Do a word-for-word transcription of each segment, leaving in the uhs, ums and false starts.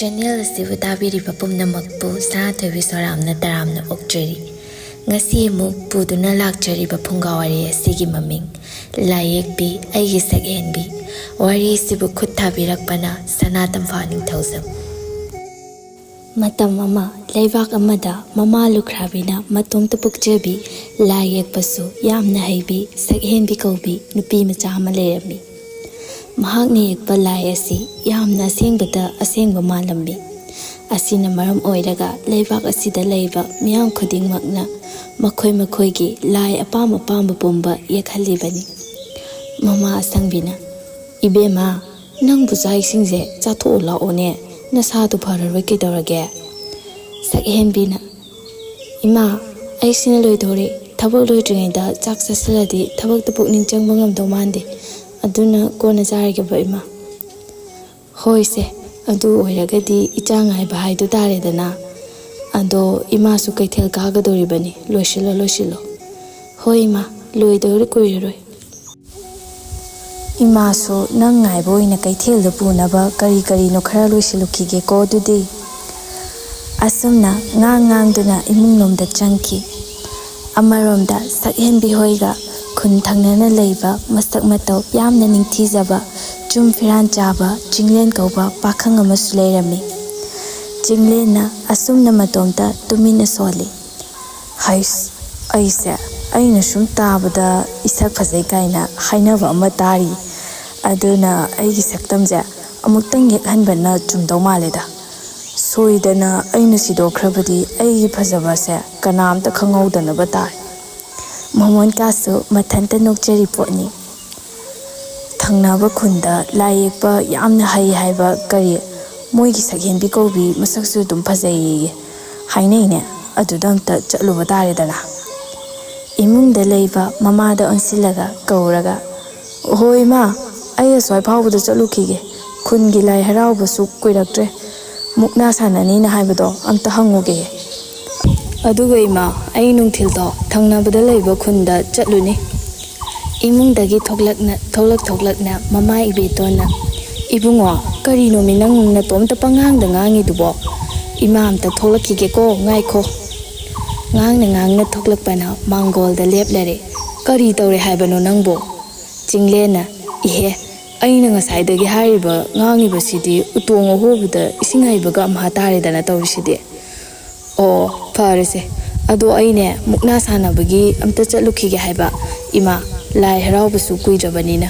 Channel ꯑꯁꯤꯕꯨ ꯇꯥꯕꯤꯔꯤꯕ ꯄꯨꯝꯅꯃꯛꯄꯨ ꯁꯅꯥꯊꯣꯏꯕꯤ ꯁꯣꯔꯥꯝꯅ ꯇꯔꯥꯝꯅ ꯑꯣꯛꯆꯔꯤ꯫ ꯉꯁꯤ ꯑꯃꯨꯛ ꯄꯨꯗꯨꯅ ꯂꯥꯛꯆꯔꯤꯕ ꯐꯨꯡꯒꯥ ꯋꯥꯔꯤ ꯑꯁꯤꯒꯤ ꯃꯃꯤꯡ ꯂꯥꯏ ꯌꯦꯛꯄꯤ ꯑꯩꯒꯤ ꯁꯛꯍꯦꯟꯕꯤ꯫ ꯋꯥꯔꯤꯁꯤꯕꯨ ꯈꯨꯠ ꯊꯥꯕꯤꯔꯛꯄꯅ ꯁꯅꯥ ꯇꯝꯐꯥ ꯅꯤꯡꯊꯧꯖꯝ꯫ ꯃꯇꯝ ꯑꯃ ꯂꯩꯕꯥꯛ ꯑꯃꯗ ꯃꯃꯥ ꯂꯨꯈ꯭ꯔꯥꯕꯤꯅ ꯃꯇꯣꯝꯇ ꯄꯣꯛꯆꯕꯤ, ꯂꯥꯏ ꯌꯦꯛꯄꯁꯨ ꯌꯥꯝꯅ ꯍꯩꯕꯤ, ꯁꯛꯍꯦꯟꯕꯤ ꯀꯧꯕꯤ ꯅꯨꯄꯤ ꯃꯆꯥ ꯑꯃ ꯂꯩꯔꯝꯃꯤ꯫ ꯃꯍꯥꯛꯅ ꯌꯦꯛꯄ ꯂꯥꯏ ꯑꯁꯤ ꯌꯥꯝꯅ ꯑꯁꯦꯡꯕꯇ ꯑꯁꯦꯡꯕ ꯃꯥꯜꯂꯝꯃꯤ꯫ ꯑꯁꯤꯅ ꯃꯔꯝ ꯑꯣꯏꯔꯒ ꯂꯩꯕꯥꯛ ꯑꯁꯤꯗ ꯂꯩꯕ ꯃꯤꯌꯥꯝ ꯈꯨꯗꯤꯡꯃꯛꯅ ꯃꯈꯣꯏ ꯃꯈꯣꯏꯒꯤ ꯂꯥꯏ ꯑꯄꯥꯝ ꯑꯄꯥꯝꯕ ꯄꯨꯝꯕ ꯌꯦꯛꯍꯜꯂꯤꯕꯅꯤ꯫ ꯃꯃꯥ ꯑꯁꯪꯕꯤꯅ, "ꯏꯕꯦꯝꯃ, ꯅꯪꯕꯨ ꯆꯥꯛ ꯏꯁꯤꯡꯁꯦ ꯆꯥꯊꯣꯛꯎ ꯂꯥꯛꯑꯣꯅꯦ, ꯅꯁꯥꯗꯨ ꯐꯔꯔꯣꯏ ꯀꯩꯗꯧꯔꯒꯦ?" ꯁꯛꯍꯦꯟꯕꯤꯅ, "ꯏꯃꯥ, ꯑꯩꯁꯤꯅ ꯂꯣꯏꯗꯧꯔꯦ, ꯊꯕꯛ ꯂꯣꯏꯗ꯭ꯔꯤꯉꯩꯗ ꯆꯥꯛ ꯆꯥꯁꯤꯜꯂꯗꯤ ꯊꯕꯛꯇ ꯄꯨꯛꯅꯤꯡ ꯆꯪꯕ ꯉꯝꯗꯧ ꯃꯥꯟꯗꯦ, ꯑꯗꯨꯅ ꯀꯣꯟꯅ ꯆꯥꯔꯒꯦꯕ ꯏꯃꯥ꯫" "ꯍꯣꯏꯁꯦ, ꯑꯗꯨ ꯑꯣꯏꯔꯒꯗꯤ ꯏꯆꯥ ꯉꯥꯏꯕ ꯍꯥꯏꯗꯨ ꯇꯥꯔꯦꯗꯅ꯫ ꯑꯗꯣ ꯏꯃꯥꯁꯨ ꯀꯩꯊꯦꯜ ꯀꯥꯒꯗꯧꯔꯤꯕꯅꯤ, ꯂꯣꯏꯁꯤꯜꯂꯣ, ꯂꯣꯏꯁꯤꯜꯂꯣ꯫" "ꯍꯣꯏ ꯏꯃꯥ, ꯂꯣꯏꯗꯧꯔꯦ, ꯀꯨꯏꯔꯔꯣꯏ꯫" "ꯏꯃꯥꯁꯨ ꯅꯪ ꯉꯥꯏꯕ ꯑꯣꯏꯅ ꯀꯩꯊꯦꯜꯗ ꯄꯨꯅꯕ ꯀꯔꯤ ꯀꯔꯤꯅꯣ ꯈꯔ ꯂꯣꯏꯁꯤꯜꯂꯨꯈꯤꯒꯦꯀꯣ ꯑꯗꯨꯗꯤ꯫" ꯑꯁꯨꯝꯅ ꯉꯥꯡ ꯉꯥꯡꯗꯨꯅ ꯏꯃꯨꯡꯂꯣꯝꯗ ꯆꯪꯈꯤ꯫ ꯑꯃꯔꯣꯝꯗ ꯁꯛꯍꯦꯟꯕꯤ ꯍꯣꯏꯒ ꯈꯨꯟ ꯊꯪꯅꯅ ꯂꯩꯕ ꯃꯁꯛ ꯃꯇꯧ ꯌꯥꯝꯅ ꯅꯤꯡꯊꯤꯖꯕ, ꯆꯨꯝ ꯐꯤꯔꯥꯟ ꯆꯥꯕ ꯆꯤꯡꯂꯦꯟ ꯀꯧꯕ ꯄꯥꯈꯪ ꯑꯃꯁꯨ ꯂꯩꯔꯝꯃꯤ꯫ ꯆꯤꯡꯂꯦꯟꯅ ꯑꯁꯨꯝꯅ ꯃꯇꯣꯝꯇ ꯇꯨꯃꯤꯟꯅ ꯁꯣꯜꯂꯤ꯫ "ꯍꯩꯁ, ꯑꯩꯁꯦ, ꯑꯩꯅ ꯁꯨꯝ ꯇꯥꯕꯗ ꯏꯁꯛ ꯐꯖꯩ ꯀꯥꯏꯅ ꯍꯥꯏꯅꯕ ꯑꯃ ꯇꯥꯔꯤ꯫ ꯑꯗꯨꯅ ꯑꯩꯒꯤ ꯁꯛꯇꯝꯁꯦ ꯑꯃꯨꯛꯇꯪ ꯌꯦꯛꯍꯟꯕꯅ ꯆꯨꯝꯗꯧ ꯃꯥꯜꯂꯦꯗ꯫ ꯁꯣꯏꯗꯅ ꯑꯩꯅ ꯁꯤꯗꯣꯛꯈ꯭ꯔꯕꯗꯤ ꯑꯩꯒꯤ ꯐꯖꯕꯁꯦ ꯀꯅꯥꯝꯇ ꯈꯪꯍꯧꯗꯅꯕ ꯇꯥꯏ꯫" ꯃꯃꯣꯟꯀꯥꯁꯨ ꯃꯊꯟꯇ ꯅꯣꯛꯆꯔꯤ ꯄꯣꯠꯅꯤ꯫ ꯊꯪꯅꯕ ꯈꯨꯟꯗ ꯂꯥꯏ ꯌꯦꯛꯄ ꯌꯥꯝꯅ ꯍꯩ ꯍꯥꯏꯕ ꯀꯔꯤ, ꯃꯣꯏꯒꯤ ꯁꯛꯍꯦꯟꯕꯤ ꯀꯧꯕꯤ ꯃꯁꯛꯁꯨ ꯑꯗꯨꯝ ꯐꯖꯩꯌꯦ ꯍꯥꯏꯅꯩꯅꯦ꯫ ꯑꯗꯨꯗ ꯑꯝꯇ ꯆꯠꯂꯨꯕ ꯇꯥꯔꯦꯗꯅ꯫ ꯏꯃꯨꯡꯗ ꯂꯩꯕ ꯃꯃꯥꯗ ꯑꯣꯟꯁꯤꯜꯂꯒ ꯀꯧꯔꯒ, "ꯍꯣꯏ ꯏꯃꯥ, ꯑꯩ ꯑꯁ꯭ꯋꯥꯏ ꯐꯥꯎꯕꯗ ꯆꯠꯂꯨꯈꯤꯒꯦ꯫ ꯈꯨꯟꯒꯤ ꯂꯥꯏ ꯍꯔꯥꯎꯕꯁꯨ ꯀꯨꯏꯔꯛꯇ꯭ꯔꯦ꯫ ꯃꯨꯛꯅꯥ ꯁꯥꯟꯅꯅꯤꯅ ꯍꯥꯏꯕꯗꯣ ꯑꯝꯇ ꯍꯪꯉꯨꯒꯦ꯫ ꯑꯗꯨꯒ ꯏꯃꯥ, ꯑꯩ ꯅꯨꯡꯊꯤꯜꯗꯣ ꯊꯪꯅꯕꯗ ꯂꯩꯕ ꯈꯨꯟꯗ ꯆꯠꯂꯨꯅꯤ꯫" ꯏꯃꯨꯡꯗꯒꯤ ꯊꯣꯛꯂꯛꯅ, ꯊꯣꯛꯂꯛ ꯊꯣꯛꯂꯛꯅ ꯃꯃꯥ ꯏꯕꯦꯇꯣꯟꯅ, "ꯏꯕꯨꯡꯉꯣ, ꯀꯔꯤꯅꯣꯃꯤ ꯅꯪ ꯅꯇꯣꯝꯇ ꯄꯉꯥꯡꯗ ꯉꯥꯡꯉꯤꯗꯨꯕꯣ? ꯏꯃꯥ ꯑꯝꯇ ꯊꯣꯛꯂꯛꯈꯤꯒꯦꯀꯣ, ꯉꯥꯏꯈꯣ꯫" ꯉꯥꯡꯅ ꯉꯥꯡꯅ ꯊꯣꯛꯂꯛꯄꯅ ꯃꯥꯡꯒꯣꯜꯗ ꯂꯦꯞꯂꯔꯦ꯫ "ꯀꯔꯤ ꯇꯧꯔꯦ ꯍꯥꯏꯕꯅꯣ ꯅꯪꯕꯣ?" ꯆꯤꯡꯂꯦꯟꯅ, "ꯏꯍꯦ, ꯑꯩꯅ ꯉꯁꯥꯏꯗꯒꯤ ꯍꯥꯏꯔꯤꯕ ꯉꯥꯡꯉꯤꯕꯁꯤꯗꯤ ꯎꯇꯣꯡ ꯑꯍꯣꯕꯗ ꯏꯁꯤꯡ ꯍꯩꯕꯒ ꯑꯝꯍꯥ ꯇꯥꯔꯦꯗꯅ ꯇꯧꯔꯤꯁꯤꯗꯤ꯫ ꯑꯣ, ꯐꯔꯦꯁꯦ꯫ ꯑꯗꯣ ꯑꯩꯅꯦ, ꯃꯨꯛꯅꯥ ꯁꯥꯟꯅꯕꯒꯤ ꯑꯝꯇ ꯆꯠꯂꯨꯈꯤꯒꯦ ꯍꯥꯏꯕ, ꯏꯃꯥ, ꯂꯥꯏ ꯍꯔꯥꯎꯕꯁꯨ ꯀꯨꯏꯗ꯭ꯔꯕꯅꯤꯅ꯫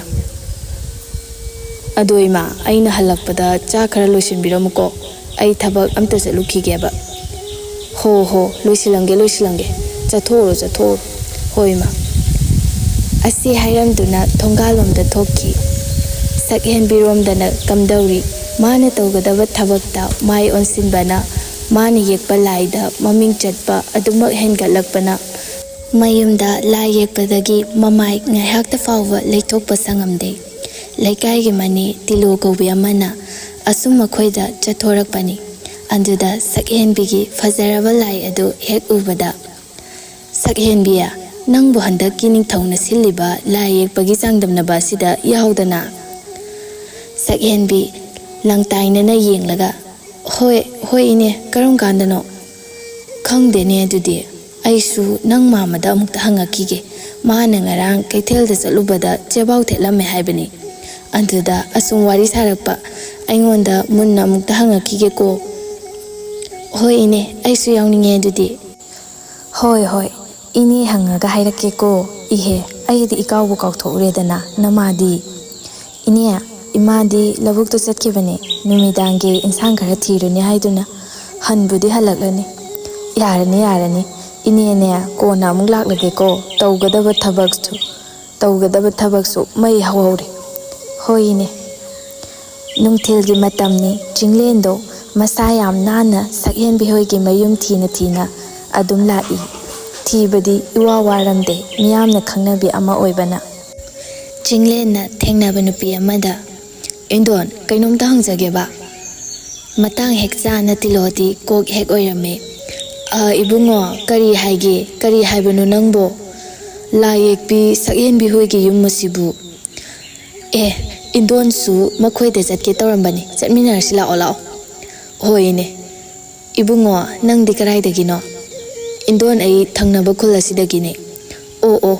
ꯑꯗꯣ ꯏꯃꯥ, ꯑꯩꯅ ꯍꯜꯂꯛꯄꯗ ꯆꯥꯛ ꯈꯔ ꯂꯣꯏꯁꯤꯟꯕꯤꯔꯝꯃꯨꯀꯣ꯫ ꯑꯩ ꯊꯕꯛ ꯑꯝꯇ ꯆꯠꯂꯨꯈꯤꯒꯦꯕ꯫" "ꯍꯣ ꯍꯣ, ꯂꯣꯏꯁꯤꯜꯂꯝꯒꯦ, ꯂꯣꯏꯁꯤꯜꯂꯝꯒꯦ꯫ ꯆꯠꯊꯣꯛꯎꯔꯣ, ꯆꯠꯊꯣꯛꯎꯔꯣ꯫" "ꯍꯣꯏ ꯏꯃꯥ꯫" ꯑꯁꯤ ꯍꯥꯏꯔꯝꯗꯨꯅ ꯊꯣꯡꯒꯥꯜꯂꯣꯝꯗ ꯊꯣꯛꯈꯤ꯫ ꯁꯛꯍꯦꯟꯕꯤꯔꯣꯝꯗꯅ ꯀꯝꯗꯧꯔꯤ? ꯃꯥꯅ ꯇꯧꯒꯗꯕ ꯊꯕꯛꯇ ꯃꯥꯏ ꯑꯣꯟꯁꯤꯟꯕꯅ ꯃꯥꯅ ꯌꯦꯛꯄ ꯂꯥꯏꯗ ꯃꯃꯤꯡ ꯆꯠꯄ ꯑꯗꯨꯃꯛ ꯍꯦꯟꯒꯠꯂꯛꯄꯅ ꯃꯌꯨꯝꯗ ꯂꯥꯏ ꯌꯦꯛꯄꯗꯒꯤ ꯃꯃꯥꯏ ꯉꯥꯏꯍꯥꯛꯇ ꯐꯥꯎꯕ ꯂꯩꯊꯣꯛꯄ ꯁꯪꯉꯝꯗꯦ꯫ ꯂꯩꯀꯥꯏꯒꯤ ꯃꯅꯤ ꯇꯤꯂꯣ ꯀꯧꯕꯤ ꯑꯃꯅ ꯑꯁꯨꯝ ꯃꯈꯣꯏꯗ ꯆꯠꯊꯣꯔꯛꯄꯅꯤ꯫ ꯑꯗꯨꯗ ꯁꯛꯍꯦꯟꯕꯤꯒꯤ ꯐꯖꯔꯕ ꯂꯥꯏ ꯑꯗꯨ ꯍꯦꯛ ꯎꯕꯗ, "ꯁꯛꯍꯦꯟꯕꯤ, ꯅꯪꯕꯨ ꯍꯟꯗꯛꯀꯤ ꯅꯤꯡꯊꯧꯅ ꯁꯤꯜꯂꯤꯕ ꯂꯥꯏ ꯌꯦꯛꯄꯒꯤ ꯆꯥꯡꯗꯝꯅꯕ ꯑꯁꯤꯗ ꯌꯥꯎꯗꯅ?" ꯁꯛꯍꯦꯟꯕꯤ ꯂꯪꯇꯥꯏꯅꯅ ꯌꯦꯡꯂꯒ, "ꯍꯣꯏ, ꯍꯣꯏ ꯏꯅꯦ, ꯀꯔꯝ ꯀꯥꯟꯗꯅꯣ?" "ꯈꯪꯗꯦꯅꯦ ꯑꯗꯨꯗꯤ꯫ ꯑꯩꯁꯨ ꯅꯪ ꯃꯥꯃꯗ ꯑꯃꯨꯛꯇ ꯍꯪꯉꯛꯈꯤꯒꯦ꯫ ꯃꯥꯅ ꯉꯔꯥꯡ ꯀꯩꯊꯦꯜꯗ ꯆꯠꯂꯨꯕꯗ ꯆꯦꯕꯥꯎ ꯊꯦꯠꯂꯝꯃꯦ ꯍꯥꯏꯕꯅꯤ꯫ ꯑꯗꯨꯗ ꯑꯁꯨꯝ ꯋꯥꯔꯤ ꯁꯥꯔꯛꯄ꯫ ꯑꯩꯉꯣꯟꯗ ꯃꯨꯟꯅ ꯑꯃꯨꯛꯇ ꯍꯪꯉꯛꯈꯤꯒꯦꯀꯣ꯫" "ꯍꯣꯏ ꯏꯅꯦ, ꯑꯩꯁꯨ ꯌꯥꯎꯅꯤꯡꯉꯦ ꯑꯗꯨꯗꯤ꯫" "ꯍꯣꯏ, ꯍꯣꯏ, ꯏꯅꯦ ꯍꯪꯉꯒ ꯍꯥꯏꯔꯛꯀꯦꯀꯣ꯫ ꯏꯍꯦ, ꯑꯩꯗꯤ ꯏꯀꯥꯎꯕꯨ ꯀꯥꯎꯊꯣꯛꯎꯔꯦꯗꯅ, ꯅꯃꯥꯗꯤ?" "ꯏꯅꯦ, ꯏꯃꯥꯗꯤ ꯂꯧꯕꯨꯛꯇ ꯆꯠꯈꯤꯕꯅꯦ, ꯅꯨꯃꯤꯗꯥꯡꯒꯤ ꯏꯟꯁꯥꯡ ꯈꯔ ꯊꯤꯔꯨꯅꯤ ꯍꯥꯏꯗꯨꯅ꯫ ꯍꯟꯕꯨꯗꯤ ꯍꯜꯂꯛꯂꯅꯤ꯫" "ꯌꯥꯔꯅꯤ, ꯌꯥꯔꯅꯤ꯫ ꯏꯅꯦꯅꯦ, ꯀꯣꯟꯅ ꯑꯃꯨꯛ ꯂꯥꯛꯂꯒꯦꯀꯣ꯫ ꯇꯧꯒꯗꯕ ꯊꯕꯛꯁꯨ, ꯇꯧꯒꯗꯕ ꯊꯕꯛꯁꯨ ꯃꯩ ꯍꯧꯍꯧꯔꯦ꯫" "ꯍꯣꯏ ꯏꯅꯦ꯫" ꯅꯨꯡꯊꯤꯜꯒꯤ ꯃꯇꯝꯅꯤ꯫ ꯆꯤꯡꯂꯦꯟꯗꯣ ꯃꯁꯥ ꯌꯥꯝ ꯅꯥꯟꯅ ꯁꯛꯍꯦꯟꯕꯤ ꯍꯣꯏꯒꯤ ꯃꯌꯨꯝ ꯊꯤꯅ ꯊꯤꯅ ꯑꯗꯨꯝ ꯂꯥꯛꯏ꯫ ꯊꯤꯕꯗꯤ ꯏꯋꯥ ꯋꯥꯔꯝꯗꯦ, ꯃꯤꯌꯥꯝꯅ ꯈꯪꯅꯕꯤ ꯑꯃ ꯑꯣꯏꯕꯅ꯫ ꯆꯤꯡꯂꯦꯟꯅ ꯊꯦꯡꯅꯕ ꯅꯨꯄꯤ ꯑꯃꯗ, "ꯏꯟꯗꯣꯟ, ꯀꯩꯅꯣꯝꯇ ꯍꯪꯖꯒꯦꯕ꯫" ꯃꯇꯥꯡ ꯍꯦꯛ ꯆꯥꯅ ꯇꯤꯂꯣꯗꯤ ꯀꯣꯛ ꯍꯦꯛ ꯑꯣꯏꯔꯝꯃꯤ꯫ "ꯑ, ꯏꯕꯨꯡꯉꯣ, ꯀꯔꯤ ꯍꯥꯏꯒꯦ? ꯀꯔꯤ ꯍꯥꯏꯕꯅꯣ ꯅꯪꯕꯣ? ꯂꯥꯏ ꯌꯦꯛꯄꯤ ꯁꯛꯍꯦꯟꯕꯤ ꯍꯣꯏꯒꯤ ꯌꯨꯝ ꯑꯁꯤꯕꯨ?" "ꯑꯦ, ꯏꯟꯗꯣꯟꯁꯨ ꯃꯈꯣꯏꯗ ꯆꯠꯀꯦ ꯇꯧꯔꯝꯕꯅꯤ꯫ ꯆꯠꯃꯤꯟꯅꯔꯁꯤ, ꯂꯥꯛꯑꯣ, ꯂꯥꯛꯑꯣ꯫ ꯍꯣꯏꯅꯦ꯫ ꯏꯕꯨꯡꯉꯣ, ꯅꯪꯗꯤ ꯀꯗꯥꯏꯗꯒꯤꯅꯣ? ꯏꯟꯗꯣꯟ, ꯑꯩ ꯊꯪꯅꯕ ꯈꯨꯜ ꯑꯁꯤꯗꯒꯤꯅꯦ꯫ ꯑꯣ, ꯑꯣ,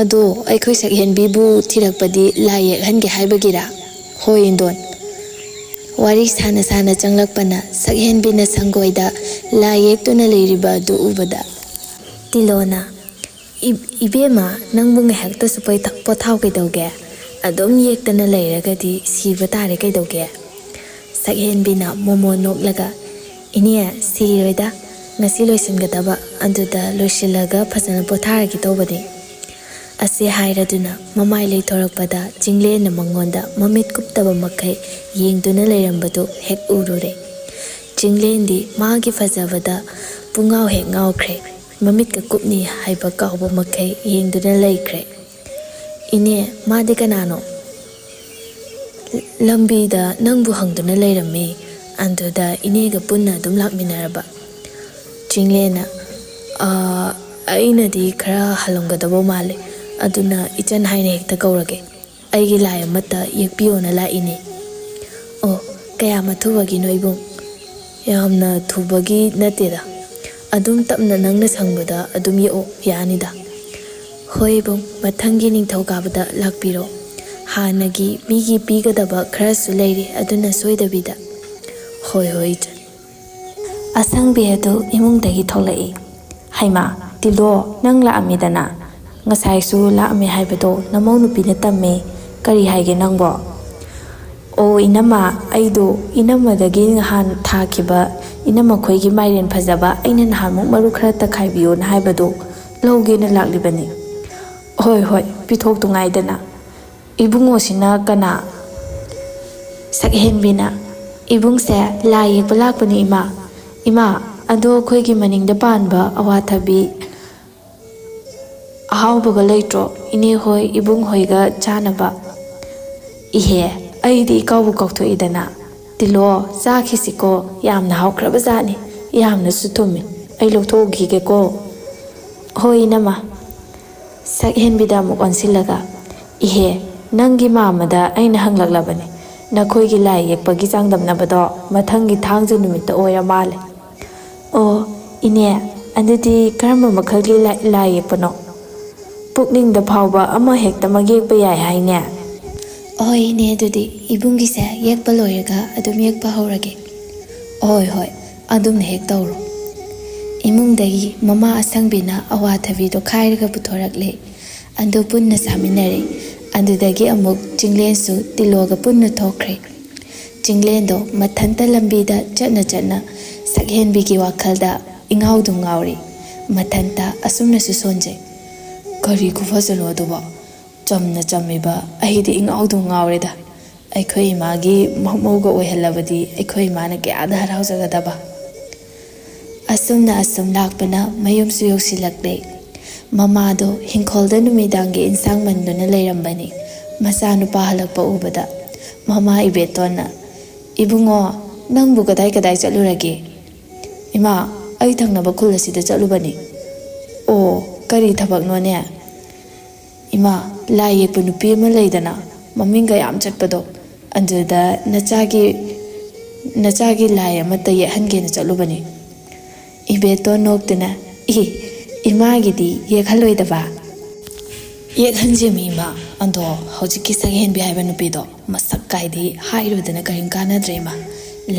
ꯑꯗꯣ ꯑꯩꯈꯣꯏ ꯁꯛꯍꯦꯟꯕꯤꯕꯨ ꯊꯤꯔꯛꯄꯗꯤ ꯂꯥꯏ ꯌꯦꯛꯍꯟꯒꯦ ꯍꯥꯏꯕꯒꯤꯔꯥ? ꯍꯣꯏ, ꯏꯟꯗꯣꯟ꯫ ꯋꯥꯔꯤ ꯁꯥꯅ ꯁꯥꯅ ꯆꯪꯂꯛꯄꯅ ꯁꯛꯍꯦꯟꯕꯤꯅ ꯁꯪꯒꯣꯏꯗ ꯂꯥꯏ ꯌꯦꯛꯇꯨꯅ ꯂꯩꯔꯤꯕ ꯑꯗꯨ ꯎꯕꯗ, ꯇꯤꯂꯣꯅ, "ꯏ-, ꯏꯕꯦꯝꯃ, ꯅꯪꯕꯨ ꯉꯥꯏꯍꯥꯛꯇꯁꯨ ꯄꯣꯏꯊ-, ꯄꯣꯊꯥꯎ ꯀꯩꯗꯧꯒꯦ? ꯑꯗꯨꯝ ꯌꯦꯛꯇꯅ ꯂꯩꯔꯒꯗꯤ ꯁꯤꯕ ꯇꯥꯔꯦ ꯀꯩꯗꯧꯒꯦ?" ꯁꯛꯍꯦꯟꯕꯤꯅ ꯃꯣꯃꯣ ꯅꯣꯛꯂꯒ, "ꯏꯅꯦ, ꯁꯤꯔꯣꯏꯗ, ꯉꯁꯤ ꯂꯣꯏꯁꯤꯟꯒꯗꯕ, ꯑꯗꯨꯗ ꯂꯣꯏꯁꯤꯜꯂꯒ ꯐꯖꯅ ꯄꯣꯊꯥꯔꯒꯦ ꯇꯧꯕꯅꯤ"꯫ ꯑꯁꯤ ꯍꯥꯏꯔꯗꯨꯅ ꯃꯃꯥꯏ ꯂꯩꯊꯣꯔꯛꯄꯗ ꯆꯤꯡꯂꯦꯟꯅ ꯃꯉꯣꯟꯗ ꯃꯃꯤꯠ ꯀꯨꯞꯇꯕ ꯃꯈꯩ ꯌꯦꯡꯗꯨꯅ ꯂꯩꯔꯝꯕꯗꯨ ꯍꯦꯛ ꯎꯔꯨꯔꯦ꯫ ꯆꯤꯡꯂꯦꯟꯗꯤ ꯃꯥꯒꯤ ꯐꯖꯕꯗ ꯄꯨꯡꯉꯥꯎ ꯍꯦꯛ ꯉꯥꯎꯈ꯭ꯔꯦ꯫ ꯃꯃꯤꯠꯀ ꯀꯨꯞꯅꯤ ꯍꯥꯏꯕ ꯀꯥꯎꯕ ꯃꯈꯩ ꯌꯦꯡꯗꯨꯅ ꯂꯩꯈ꯭ꯔꯦ꯫ "ꯏꯅꯦ, ꯃꯥꯗꯤ ꯀꯅꯥꯅꯣ?" "ꯂꯝꯕꯤꯗ ꯅꯪꯕꯨ ꯍꯪꯗꯨꯅ ꯂꯩꯔꯝꯃꯤ, ꯑꯗꯨꯗ ꯏꯅꯦꯒ ꯄꯨꯟꯅ ꯑꯗꯨꯝ ꯂꯥꯛꯃꯤꯟꯅꯔꯕ?" ꯆꯤꯡꯂꯦꯟꯅ, "ꯑꯥ, ꯑꯩꯅꯗꯤ ꯈꯔ ꯍꯜꯂꯝꯒꯗꯕ ꯃꯥꯜꯂꯦ, ꯑꯗꯨꯅ ꯏꯆꯟ ꯍꯥꯏꯅ ꯍꯦꯛꯇ ꯀꯧꯔꯒꯦ꯫ ꯑꯩꯒꯤ ꯂꯥꯏ ꯑꯃꯠꯇ ꯌꯦꯛꯄꯤꯌꯣꯅ ꯂꯥꯛꯏꯅꯦ"꯫ "ꯑꯣ, ꯀꯌꯥꯝ ꯑꯊꯨꯕꯒꯤꯅꯣ ꯏꯕꯨꯡ?" "ꯌꯥꯝꯅ ꯊꯨꯕꯒꯤ ꯅꯠꯇꯦꯗ, ꯑꯗꯨꯝ ꯇꯞꯅ ꯅꯪꯅ ꯁꯪꯕꯗ ꯑꯗꯨꯝ ꯌꯦꯛꯑꯣ, ꯌꯥꯅꯤꯗ"꯫ "ꯍꯣꯏ ꯏꯕꯨꯡ, ꯃꯊꯪꯒꯤ ꯅꯤꯡꯊꯧꯀꯥꯕꯗ ꯂꯥꯛꯄꯤꯔꯣ꯫ ꯍꯥꯟꯅꯒꯤ ꯃꯤꯒꯤ ꯄꯤꯒꯗꯕ ꯈꯔꯁꯨ ꯂꯩꯔꯤ, ꯑꯗꯨꯅ ꯁꯣꯏꯗꯕꯤꯗ"꯫ "ꯍꯣꯏ, ꯍꯣꯏ, ꯏꯆꯟ"꯫ ꯑꯁꯪꯕꯤ ꯑꯗꯨ ꯏꯃꯨꯡꯗꯒꯤ ꯊꯣꯛꯂꯛꯏ꯫ "ꯍꯩꯃꯥ, ꯇꯤꯂꯣ, ꯅꯪ ꯂꯥꯛꯑꯝꯃꯤꯗꯅ? ꯉꯁꯥꯏꯁꯨ ꯂꯥꯛꯑꯝꯃꯦ ꯍꯥꯏꯕꯗꯣ ꯅꯃꯧ ꯅꯨꯄꯤꯅ ꯇꯝꯃꯦ꯫ ꯀꯔꯤ ꯍꯥꯏꯒꯦ ꯅꯪꯕꯣ?" "ꯑꯣ, ꯏꯅꯝꯃ, ꯑꯩꯗꯣ ꯏꯅꯝꯃꯗꯒꯤ ꯅꯍꯥꯟ ꯊꯥꯈꯤꯕ ꯏꯅꯝꯃ ꯈꯣꯏꯒꯤ ꯃꯥꯏꯔꯦꯟ ꯐꯖꯕ ꯑꯩꯅ ꯅꯍꯥꯟꯃꯨꯛ ꯃꯔꯨ ꯈꯔ ꯇꯛꯈꯥꯏꯕꯤꯌꯣꯅ ꯍꯥꯏꯕꯗꯣ ꯂꯧꯒꯦꯅ ꯂꯥꯛꯂꯤꯕꯅꯤ"꯫ "ꯍꯣꯏ, ꯍꯣꯏ, ꯄꯤꯊꯣꯛꯇꯨꯉꯥꯏꯗꯅ꯫ ꯏꯕꯨꯡꯉꯣꯁꯤꯅ ꯀꯅꯥ?" ꯁꯛꯍꯦꯟꯕꯤꯅ, "ꯏꯕꯨꯡꯁꯦ ꯂꯥꯏ ꯌꯦꯛꯄ ꯂꯥꯛꯄꯅꯤ, ꯏꯃꯥ꯫ ꯏꯃꯥ, ꯑꯗꯣ ꯑꯩꯈꯣꯏꯒꯤ ꯃꯅꯤꯡꯗ ꯄꯥꯟꯕ ꯑꯋꯥꯊꯕꯤ ꯑꯍꯥꯎꯕꯒ ꯂꯩꯇ꯭ꯔꯣ, ꯏꯅꯦ ꯍꯣꯏ, ꯏꯕꯨꯡ ꯍꯣꯏꯒ ꯆꯥꯅꯕ?" "ꯏꯍꯦ, ꯑꯩꯗꯤ ꯏꯀꯥꯎꯕꯨ ꯀꯥꯎꯊꯣꯛꯏꯗꯅ꯫ ꯇꯤꯂꯣ, ꯆꯥꯈꯤꯁꯤꯀꯣ, ꯌꯥꯝꯅ ꯍꯥꯎꯈ꯭ꯔꯕ ꯖꯥꯠꯅꯤ, ꯌꯥꯝꯅꯁꯨ ꯊꯨꯝꯃꯤ꯫ ꯑꯩ ꯂꯧꯊꯣꯛꯎꯈꯤꯒꯦꯀꯣ"꯫ "ꯍꯣꯏ, ꯏꯅꯝꯃ"꯫ ꯁꯛꯍꯦꯟꯕꯤꯗ ꯑꯃꯨꯛ ꯑꯣꯟꯁꯤꯜꯂꯒ, "ꯏꯍꯦ, "ꯅꯪꯒꯤ ꯃꯥꯝꯃꯗ ꯑꯩꯅ ꯍꯪꯂꯛꯂꯕꯅꯤ꯫ ꯅꯈꯣꯏꯒꯤ ꯂꯥꯏ ꯌꯦꯛꯄꯒꯤ ꯆꯥꯡꯗꯝꯅꯕꯗꯣ ꯃꯊꯪꯒꯤ ꯊꯥꯡꯖ ꯅꯨꯃꯤꯠꯇ ꯑꯣꯏꯔ ꯃꯥꯜꯂꯦ꯫" "ꯑꯣ, ꯏꯅꯦ, ꯑꯗꯨꯗꯤ ꯀꯔꯝꯕ ꯃꯈꯜꯒꯤ ꯂꯥꯏ, ꯂꯥꯏ ꯌꯦꯛꯄꯅꯣ? ꯄꯨꯛꯅꯤꯡꯗ ꯐꯥꯎꯕ ꯑꯃ ꯍꯦꯛꯇꯃꯛ ꯌꯦꯛꯄ ꯌꯥꯏ ꯍꯥꯏꯅꯦ?" "ꯍꯣꯏ, ꯏꯅꯦ, ꯑꯗꯨꯗꯤ ꯏꯕꯨꯡꯒꯤꯁꯦ ꯌꯦꯛꯄ ꯂꯣꯏꯔꯒ ꯑꯗꯨꯝ ꯌꯦꯛꯄ ꯍꯧꯔꯒꯦ꯫" "ꯍꯣꯏ, ꯍꯣꯏ, ꯑꯗꯨꯝꯅ ꯍꯦꯛ ꯇꯧꯔꯣ꯫" ꯏꯃꯨꯡꯗꯒꯤ ꯃꯃꯥ ꯑꯁꯪꯕꯤꯅ ꯑꯋꯥꯊꯕꯤꯗꯣ ꯈꯥꯏꯔꯒ ꯄꯨꯊꯣꯔꯛꯂꯦ꯫ ꯑꯗꯨ ꯄꯨꯟꯅ ꯆꯥꯃꯤꯟꯅꯔꯦ꯫ ꯑꯗꯨꯗꯒꯤ ꯑꯃꯨꯛ ꯆꯤꯡꯂꯦꯟꯁꯨ ꯇꯤꯂꯣꯒ ꯄꯨꯟꯅ ꯊꯣꯛꯈ꯭ꯔꯦ꯫ ꯆꯤꯡꯂꯦꯟꯗꯣ ꯃꯊꯟꯇ ꯂꯝꯕꯤꯗ ꯆꯠꯅ ꯆꯠꯅ ꯁꯛꯍꯦꯟꯕꯤꯒꯤ ꯋꯥꯈꯜꯗ ꯏꯉꯥꯎꯗꯨ ꯉꯥꯎꯔꯤ꯫ ꯃꯊꯟꯇ ꯑꯁꯨꯝꯅꯁꯨ ꯁꯣꯟꯖꯩ, "ꯀꯔꯤ ꯈꯨꯐꯖꯅꯣ ꯑꯗꯨꯕꯣ? ꯆꯝꯅ ꯆꯝꯃꯤꯕ ꯑꯩꯗꯤ ꯏꯉꯥꯎꯗꯨ ꯉꯥꯎꯔꯦꯗ꯫ ꯑꯩꯈꯣꯏ ꯏꯃꯥꯒꯤ ꯃꯃꯧꯒ ꯑꯣꯏꯍꯜꯂꯕꯗꯤ ꯑꯩꯈꯣꯏ ꯏꯃꯥꯅ ꯀꯌꯥꯗ ꯍꯔꯥꯎꯖꯒꯗꯕ!" ꯑꯁꯨꯝꯅ ꯑꯁꯨꯝ ꯂꯥꯛꯄꯅ ꯃꯌꯨꯝꯁꯨ ꯌꯧꯁꯤꯜꯂꯛꯂꯦ꯫ ꯃꯃꯥꯗꯣ ꯍꯤꯡꯈꯣꯜꯗ ꯅꯨꯃꯤꯗꯥꯡꯒꯤ ꯏꯟꯁꯥꯡ ꯃꯟꯗꯨꯅ ꯂꯩꯔꯝꯕꯅꯤ꯫ ꯃꯆꯥꯅꯨꯄꯥ ꯍꯜꯂꯛꯄ ꯎꯕꯗ ꯃꯃꯥ ꯏꯕꯦꯇꯣꯟꯅ, "ꯏꯕꯨꯡꯉꯣ, ꯅꯪꯕꯨ ꯀꯗꯥꯏ ꯀꯗꯥꯏ ꯆꯠꯂꯨꯔꯒꯦ?" "ꯏꯃꯥ, ꯑꯩ ꯊꯪꯅꯕ ꯈꯨꯜ ꯑꯁꯤꯗ ꯆꯠꯂꯨꯕꯅꯤ꯫" "ꯑꯣ, ꯀꯔꯤ ꯊꯕꯛꯅꯣꯅꯦ?" "ꯏꯃꯥ, ꯂꯥꯏ ꯌꯦꯛꯄ ꯅꯨꯄꯤ ꯑꯃ ꯂꯩꯗꯅ, ꯃꯃꯤꯡꯒ ꯌꯥꯝ ꯆꯠꯄꯗꯣ, ꯑꯗꯨꯗ ꯅꯆꯥꯒꯤ, ꯅꯆꯥꯒꯤ ꯂꯥꯏ ꯑꯃꯠꯇ ꯌꯦꯛꯍꯟꯒꯦꯅ ꯆꯠꯂꯨꯕꯅꯤ꯫" ꯏꯕꯦꯇꯣꯟ ꯅꯣꯛꯇꯨꯅ, "ꯏ, ꯏꯃꯥꯒꯤꯗꯤ ꯌꯦꯛꯍꯜꯂꯣꯏꯗꯕ?" "ꯌꯦꯛꯍꯟꯁꯦꯃꯤ ꯏꯃꯥ, ꯑꯗꯣ ꯍꯧꯖꯤꯛꯀꯤ ꯁꯛꯍꯦꯟꯕꯤ ꯍꯥꯏꯕ ꯅꯨꯄꯤꯗꯣ ꯃꯁꯛ ꯀꯥꯏꯗꯤ ꯍꯥꯏꯔꯨꯗꯅ ꯀꯔꯤꯝ ꯀꯥꯟꯅꯗ꯭ꯔꯦ ꯏꯃꯥ,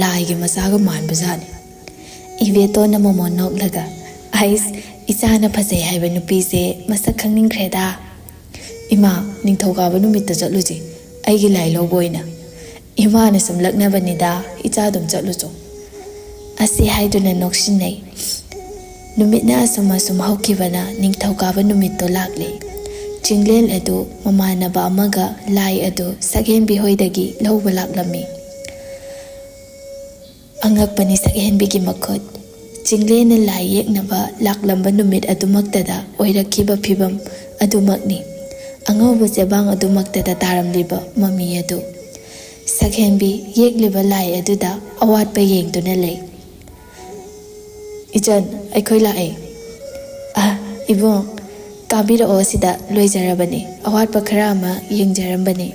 ꯂꯥꯏꯒꯤ ꯃꯆꯥꯒ ꯃꯥꯟꯕꯖꯥꯠꯅꯤ꯫" ꯏꯕꯦꯇꯣꯟꯅ ꯃꯃꯣꯟ ꯅꯣꯛꯂꯒ, "ꯑꯩꯁ, ꯏꯆꯥꯅ ꯐꯖꯩ ꯍꯥꯏꯕ ꯅꯨꯄꯤꯁꯦ ꯃꯁꯛ ꯈꯪꯅꯤꯡꯈ꯭ꯔꯦꯗ꯫" "ꯏꯃꯥ, ꯅꯤꯡꯊꯧꯀꯥꯕ ꯅꯨꯃꯤꯠꯇ ꯆꯠꯂꯨꯁꯤ, ꯑꯩꯒꯤ ꯂꯥꯏ ꯂꯧꯕ ꯑꯣꯏꯅ꯫" "ꯏꯃꯥꯅ ꯁꯨꯝ ꯂꯛꯅꯕꯅꯤꯗ, ꯏꯆꯥ ꯑꯗꯨꯝ ꯆꯠꯂꯨꯆꯣ꯫" ꯑꯁꯤ ꯍꯥꯏꯗꯨꯅ ꯅꯣꯛꯁꯤꯟꯅꯩ꯫ ꯅꯨꯃꯤꯠꯅ ꯑꯁꯨꯝ ꯑꯁꯨꯝ ꯍꯧꯈꯤꯕꯅ ꯅꯤꯡꯊꯧꯀꯥꯕ ꯅꯨꯃꯤꯠꯇꯣ ꯂꯥꯛꯂꯦ꯫ ꯆꯤꯡꯂꯦꯟ ꯑꯗꯨ ꯃꯃꯥꯟꯅꯕ ꯑꯃꯒ ꯂꯥꯏ ꯑꯗꯨ ꯁꯛꯍꯦꯟꯕꯤ ꯍꯣꯏꯗꯒꯤ ꯂꯧꯕ ꯂꯥꯛꯂꯝꯃꯤ꯫ ꯑꯉꯛꯄꯅꯤ ꯁꯛꯍꯦꯟꯕꯤꯒꯤ ꯃꯈꯨꯠ꯫ ꯆꯤꯡꯂꯦꯟꯅ ꯂꯥꯏ ꯌꯦꯛꯅꯕ ꯂꯥꯛꯂꯝꯕ ꯅꯨꯃꯤꯠ ꯑꯗꯨꯃꯛꯇꯗ ꯑꯣꯏꯔꯛꯈꯤꯕ ꯐꯤꯚꯝ ꯑꯗꯨꯃꯛꯅꯤ꯫ ꯑꯉꯧꯕ ꯆꯦꯕꯥꯡ ꯑꯗꯨꯃꯛꯇꯗ ꯇꯥꯔꯝꯂꯤꯕ ꯃꯃꯤ ꯑꯗꯨ꯫ ꯁꯛꯍꯦꯟꯕꯤ ꯌꯦꯛꯂꯤꯕ ꯂꯥꯏ ꯑꯗꯨꯗ ꯑꯋꯥꯠꯄ ꯌꯦꯡꯗꯨꯅ ꯂꯩ꯫ "ꯏꯆꯟ, ꯑꯩꯈꯣꯏ ꯂꯥꯛꯑꯦ꯫" "ꯑ, ꯏꯕꯨꯡ, ꯀꯥꯕꯤꯔꯛꯑꯣ, ꯁꯤꯗ ꯂꯣꯏꯖꯔꯕꯅꯤ꯫ ꯑꯋꯥꯠꯄ ꯈꯔ ꯑꯃ ꯌꯦꯡꯖꯔꯝꯕꯅꯤ꯫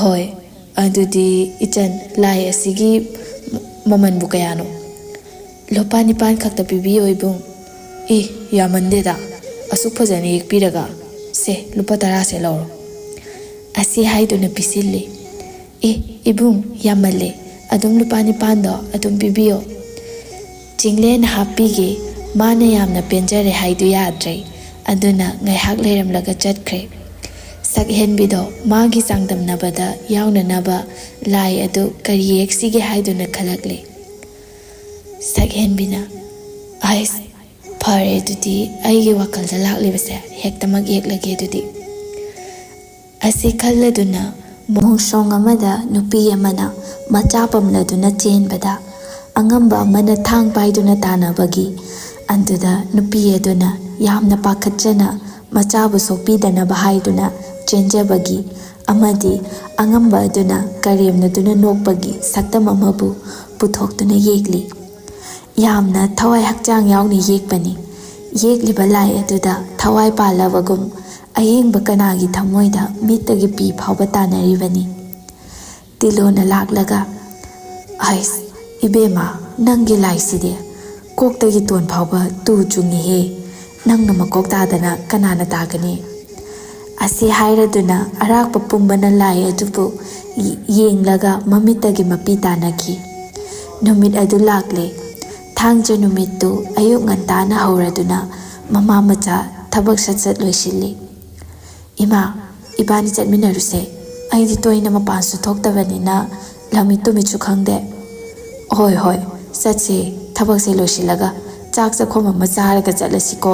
"ꯍꯣꯏ, ꯑꯗꯨꯗꯤ ꯏꯆꯟ, ꯂꯥꯏ ꯑꯁꯤꯒꯤ ꯃꯃꯜꯕꯨ ꯀꯌꯥꯅꯣ?" "ꯂꯨꯄꯥ ꯅꯤꯄꯥꯟ ꯈꯛꯇ ꯄꯤꯕꯤꯌꯣ ꯏꯕꯨꯡ꯫" "ꯑꯦ, ꯌꯥꯝꯃꯟꯗꯦꯗ, ꯑꯁꯨꯛ ꯐꯖꯅ ꯌꯦꯛꯄꯤꯔꯒ꯫ ꯁꯦ, ꯂꯨꯄꯥ ꯇꯔꯥꯁꯦ ꯂꯧꯔꯣ꯫" ꯑꯁꯤ ꯍꯥꯏꯗꯨꯅ ꯄꯤꯁꯤꯜꯂꯤ꯫ "ꯑꯦ, ꯏꯕꯨꯡ, ꯌꯥꯝꯃꯜꯂꯦ, ꯑꯗꯨꯝ ꯂꯨꯄꯥ ꯅꯤꯄꯥꯟꯗꯣ ꯑꯗꯨꯝ ꯄꯤꯕꯤꯌꯣ꯫" ꯆꯤꯡꯂꯦꯟ ꯍꯥꯞꯄꯤꯒꯦ꯫ ꯃꯥꯅ ꯌꯥꯝꯅ ꯄꯦꯟꯖꯔꯦ ꯍꯥꯏꯗꯨ ꯌꯥꯗ꯭ꯔꯦ꯫ ꯑꯗꯨꯅ ꯉꯥꯏꯍꯥꯛ ꯂꯩꯔꯝꯂꯒ ꯆꯠꯈ꯭ꯔꯦ꯫ ꯁꯛꯍꯦꯟꯕꯤꯗꯣ ꯃꯥꯒꯤ ꯆꯥꯡꯗꯝꯅꯕꯗ ꯌꯥꯎꯅꯅꯕ ꯂꯥꯏ ꯑꯗꯨ ꯀꯔꯤ ꯌꯦꯛꯁꯤꯒꯦ ꯍꯥꯏꯗꯨꯅ ꯈꯜꯂꯛꯂꯦ꯫ ꯁꯛꯍꯦꯟꯕꯤꯅ, "ꯑꯩꯁ, ꯐꯔꯦ, ꯑꯗꯨꯗꯤ ꯑꯩꯒꯤ ꯋꯥꯈꯜꯗ ꯂꯥꯛꯂꯤꯕꯁꯦ ꯍꯦꯛꯇꯃꯛ ꯌꯦꯛꯂꯒꯦ ꯑꯗꯨꯗꯤ꯫" ꯑꯁꯤ ꯈꯜꯂꯗꯨꯅ ꯃꯣꯡꯁꯣꯡ ꯑꯃꯗ ꯅꯨꯄꯤ ꯑꯃꯅ ꯃꯆꯥ ꯄꯝꯂꯗꯨꯅ ꯆꯦꯟꯕꯗ, ꯑꯉꯝꯕ ꯑꯃꯅ ꯊꯥꯡ ꯄꯥꯏꯗꯨꯅ ꯇꯥꯟꯅꯕꯒꯤ, ꯑꯗꯨꯗ ꯅꯨꯄꯤ ꯑꯗꯨꯅ ꯌꯥꯝꯅ ꯄꯥꯈꯠꯆꯅ ꯃꯆꯥꯕꯨ ꯁꯣꯛꯄꯤꯗꯅꯕ ꯍꯥꯏꯗꯨꯅ ꯆꯦꯟꯖꯕꯒꯤ, ꯑꯃꯗꯤ ꯑꯉꯝꯕ ꯑꯗꯨꯅ ꯀꯔꯦꯝꯅꯗꯨꯅ ꯅꯣꯛꯄꯒꯤ ꯁꯛꯇꯝ ꯑꯃꯕꯨ ꯄꯨꯊꯣꯛꯇꯨꯅ ꯌꯦꯛꯂꯤ꯫ ꯌꯥꯝꯅ ꯊꯋꯥꯏ ꯍꯛꯆꯥꯡ ꯌꯥꯎꯅ ꯌꯦꯛꯄꯅꯤ꯫ ꯌꯦꯛꯂꯤꯕ ꯂꯥꯏ ꯑꯗꯨꯗ ꯊꯋꯥꯏ ꯄꯥꯜꯂꯕꯒꯨꯝ ꯑꯌꯦꯡꯕ ꯀꯅꯥꯒꯤ ꯊꯃꯣꯏꯗ ꯃꯤꯠꯇꯒꯤ ꯄꯤ ꯐꯥꯎꯕ ꯇꯥꯅꯔꯤꯕꯅꯤ꯫ ꯇꯤꯂꯣꯅ ꯂꯥꯛꯂꯒ, "ꯑꯩꯁ, ꯏꯕꯦꯝꯃ, ꯅꯪꯒꯤ ꯂꯥꯏꯁꯤꯗꯤ ꯀꯣꯛꯇꯒꯤ ꯇꯣꯟ ꯐꯥꯎꯕ ꯇꯨ ꯆꯨꯡꯉꯤꯍꯦ꯫ ꯅꯪꯅ ꯃꯀꯣꯛ ꯇꯥꯗꯅ ꯀꯅꯥꯅ ꯇꯥꯒꯅꯤ?" ꯑꯁꯤ ꯍꯥꯏꯔꯗꯨꯅ ꯑꯔꯥꯛꯄ ꯄꯨꯝꯕꯅ ꯂꯥꯏ ꯑꯗꯨꯕꯨ ꯌꯦꯡꯂꯒ ꯃꯃꯤꯠꯇꯒꯤ ꯃꯄꯤ ꯇꯥꯅꯈꯤ꯫ ꯅꯨꯃꯤꯠ ꯑꯗꯨ ꯂꯥꯛꯂꯦ꯫ ꯊꯥꯡꯖ ꯅꯨꯃꯤꯠꯇꯨ ꯑꯌꯨꯛ ꯉꯟꯇꯥꯅ ꯍꯧꯔꯗꯨꯅ ꯃꯃꯥ ꯃꯆꯥ ꯊꯕꯛ ꯁꯠ ꯁꯠ ꯂꯣꯏꯁꯤꯜꯂꯤ꯫ "ꯏꯃꯥ, ꯏꯕꯥꯅꯤ ꯆꯠꯃꯤꯟꯅꯔꯨꯁꯦ꯫ ꯑꯩꯗꯤ ꯇꯣꯏꯅ ꯃꯄꯥꯟꯁꯨ ꯊꯣꯛꯇꯕꯅꯤꯅ ꯂꯝꯃꯤꯠ ꯇꯨꯃꯤꯠꯁꯨ ꯈꯪꯗꯦ꯫" "ꯍꯣꯏ, ꯍꯣꯏ, ꯆꯠꯁꯦ꯫ ꯊꯕꯛꯁꯦ ꯂꯣꯏꯁꯤꯜꯂꯒ ꯆꯥꯛ ꯆꯥꯛꯈꯣꯝ ꯑꯃ ꯆꯥꯔꯒ ꯆꯠꯂꯁꯤꯀꯣ꯫"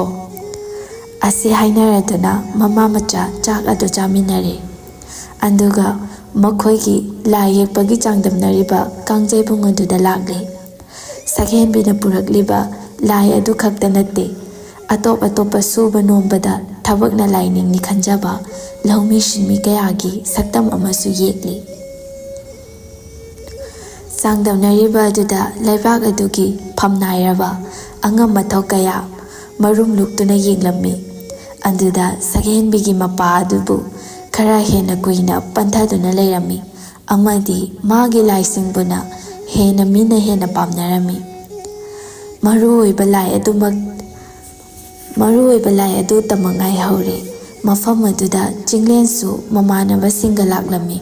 ꯑꯁꯤ ꯍꯥꯏꯅꯔꯗꯨꯅ ꯃꯃꯥ ꯃꯆꯥ ꯆꯥꯛ ꯑꯗꯨ ꯆꯥꯃꯤꯟꯅꯔꯦ꯫ ꯑꯗꯨꯒ ꯃꯈꯣꯏꯒꯤ ꯂꯥꯏ ꯌꯦꯛꯄꯒꯤ ꯆꯥꯡꯗꯝꯅꯔꯤꯕ ꯀꯥꯡꯖꯩꯕꯨꯡ ꯑꯗꯨꯗ ꯂꯥꯛꯂꯦ꯫ ꯁꯛꯍꯦꯟꯕꯤꯅ ꯄꯨꯔꯛꯂꯤꯕ ꯂꯥꯏ ꯑꯗꯨ ꯈꯛꯇ ꯅꯠꯇꯦ, ꯑꯇꯣꯞ ꯑꯇꯣꯞꯄ ꯁꯨꯕ ꯅꯣꯝꯕꯗ ꯊꯕꯛꯅ ꯂꯥꯏꯅꯤꯡꯅꯤ ꯈꯟꯖꯕ ꯂꯧꯃꯤ ꯁꯤꯟꯃꯤ ꯀꯌꯥꯒꯤ ꯁꯛꯇꯝ ꯑꯃꯁꯨ ꯌꯦꯛꯂꯤ꯫ ꯆꯥꯡꯗꯝꯅꯔꯤꯕ ꯑꯗꯨꯗ ꯂꯩꯕꯥꯛ ꯑꯗꯨꯒꯤ ꯐꯝꯅꯥꯏꯔꯕ ꯑꯉꯝ ꯑꯊꯧ ꯀꯌꯥ ꯃꯔꯨꯝ ꯂꯨꯛꯇꯨꯅ ꯌꯦꯡꯂꯝꯃꯤ꯫ ꯑꯗꯨꯗ ꯁꯛꯍꯦꯟꯕꯤꯒꯤ ꯃꯄꯥ ꯑꯗꯨꯕꯨ ꯈꯔ ꯍꯦꯟꯅ ꯀꯨꯏꯅ ꯄꯟꯊꯗꯨꯅ ꯂꯩꯔꯝꯃꯤ, ꯑꯃꯗꯤ ꯃꯥꯒꯤ ꯂꯥꯏꯁꯤꯡꯕꯨꯅ ꯍꯦꯟꯅ ꯃꯤꯅ ꯍꯦꯟꯅ ꯄꯥꯝꯅꯔꯝꯃꯤ꯫ ꯃꯔꯨꯑꯣꯏꯕ ꯂꯥꯏ ꯑꯗꯨꯃꯛ ꯃꯔꯨꯑꯣꯏꯕ ꯂꯥꯏ ꯑꯗꯨ ꯇꯝꯃꯛꯉꯥꯏ ꯍꯧꯔꯦ꯫ ꯃꯐꯝ ꯑꯗꯨꯗ ꯆꯤꯡꯂꯦꯟꯁꯨ ꯃꯃꯥꯟꯅꯕꯁꯤꯡꯒ ꯂꯥꯛꯂꯝꯃꯤ꯫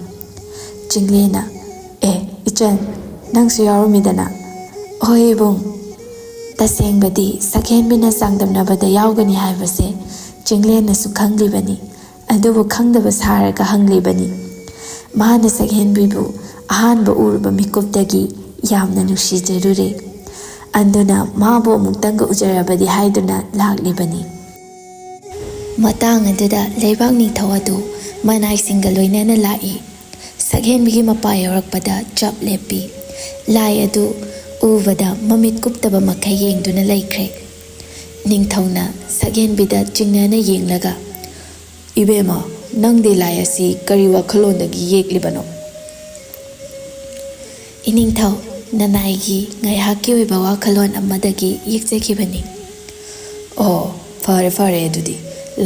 ꯆꯤꯡꯂꯦꯟꯅ, "ꯑꯦ, ꯏꯆꯟ, ꯅꯪꯁꯨ ꯌꯥꯎꯔꯝꯃꯤꯗꯅ?" "ꯍꯣꯏ ꯏꯕꯨꯡ꯫" ꯇꯁꯦꯡꯕꯗꯤ ꯁꯛꯍꯦꯟꯕꯤꯅ ꯆꯥꯡꯗꯝꯅꯕꯗ ꯌꯥꯎꯒꯅꯤ ꯍꯥꯏꯕꯁꯦ ꯆꯤꯡꯂꯦꯟꯅꯁꯨ ꯈꯪꯂꯤꯕꯅꯤ꯫ ꯑꯗꯨꯕꯨ ꯈꯪꯗꯕ ꯁꯥꯔꯒ ꯍꯪꯂꯤꯕꯅꯤ꯫ ꯃꯥꯅ ꯁꯛꯍꯦꯟꯕꯤꯕꯨ ꯑꯍꯥꯟꯕ ꯎꯔꯨꯕ ꯃꯤꯀꯨꯞꯇꯒꯤ ꯌꯥꯝꯅ ꯅꯨꯡꯁꯤꯖꯔꯨꯔꯦ꯫ ꯑꯗꯨꯅ ꯃꯥꯕꯨ ꯑꯃꯨꯛꯇꯪꯒ ꯎꯖꯔꯕꯗꯤ ꯍꯥꯏꯗꯨꯅ ꯂꯥꯛꯂꯤꯕꯅꯤ꯫ ꯃꯇꯥꯡ ꯑꯗꯨꯗ ꯂꯩꯕꯥꯛ ꯅꯤꯡꯊꯧ ꯑꯗꯨ ꯃꯅꯥꯏꯁꯤꯡꯒ ꯂꯣꯏꯅꯅ ꯂꯥꯛꯏ꯫ ꯁꯛꯍꯦꯟꯕꯤꯒꯤ ꯃꯄꯥ ꯌꯧꯔꯛꯄꯗ ꯆꯞ ꯂꯦꯞꯄꯤ꯫ ꯂꯥꯏ ꯑꯗꯨ ꯎꯕꯗ ꯃꯃꯤꯠ ꯀꯨꯞꯇꯕ ꯃꯈꯩ ꯌꯦꯡꯗꯨꯅ ꯂꯩꯈ꯭ꯔꯦ꯫ ꯅꯤꯡꯊꯧꯅ ꯁꯛꯍꯦꯟꯕꯤꯗ ꯆꯤꯡꯅꯅ ꯌꯦꯡꯂꯒ, "ꯏꯕꯦꯝꯃ, ꯅꯪꯗꯤ ꯂꯥꯏ ꯑꯁꯤ ꯀꯔꯤ ꯋꯥꯈꯜꯂꯣꯟꯗꯒꯤ ꯌꯦꯛꯂꯤꯕꯅꯣ?" "ꯏꯅꯤꯡꯊꯧ, ꯅꯅꯥꯏꯒꯤ ꯉꯥꯏꯍꯥꯛꯀꯤ ꯑꯣꯏꯕ ꯋꯥꯈꯜꯂꯣꯟ ꯑꯃꯗꯒꯤ ꯌꯦꯛꯆꯈꯤꯕꯅꯤ꯫" "ꯑꯣ, ꯐꯔꯦ ꯐꯔꯦ, ꯑꯗꯨꯗꯤ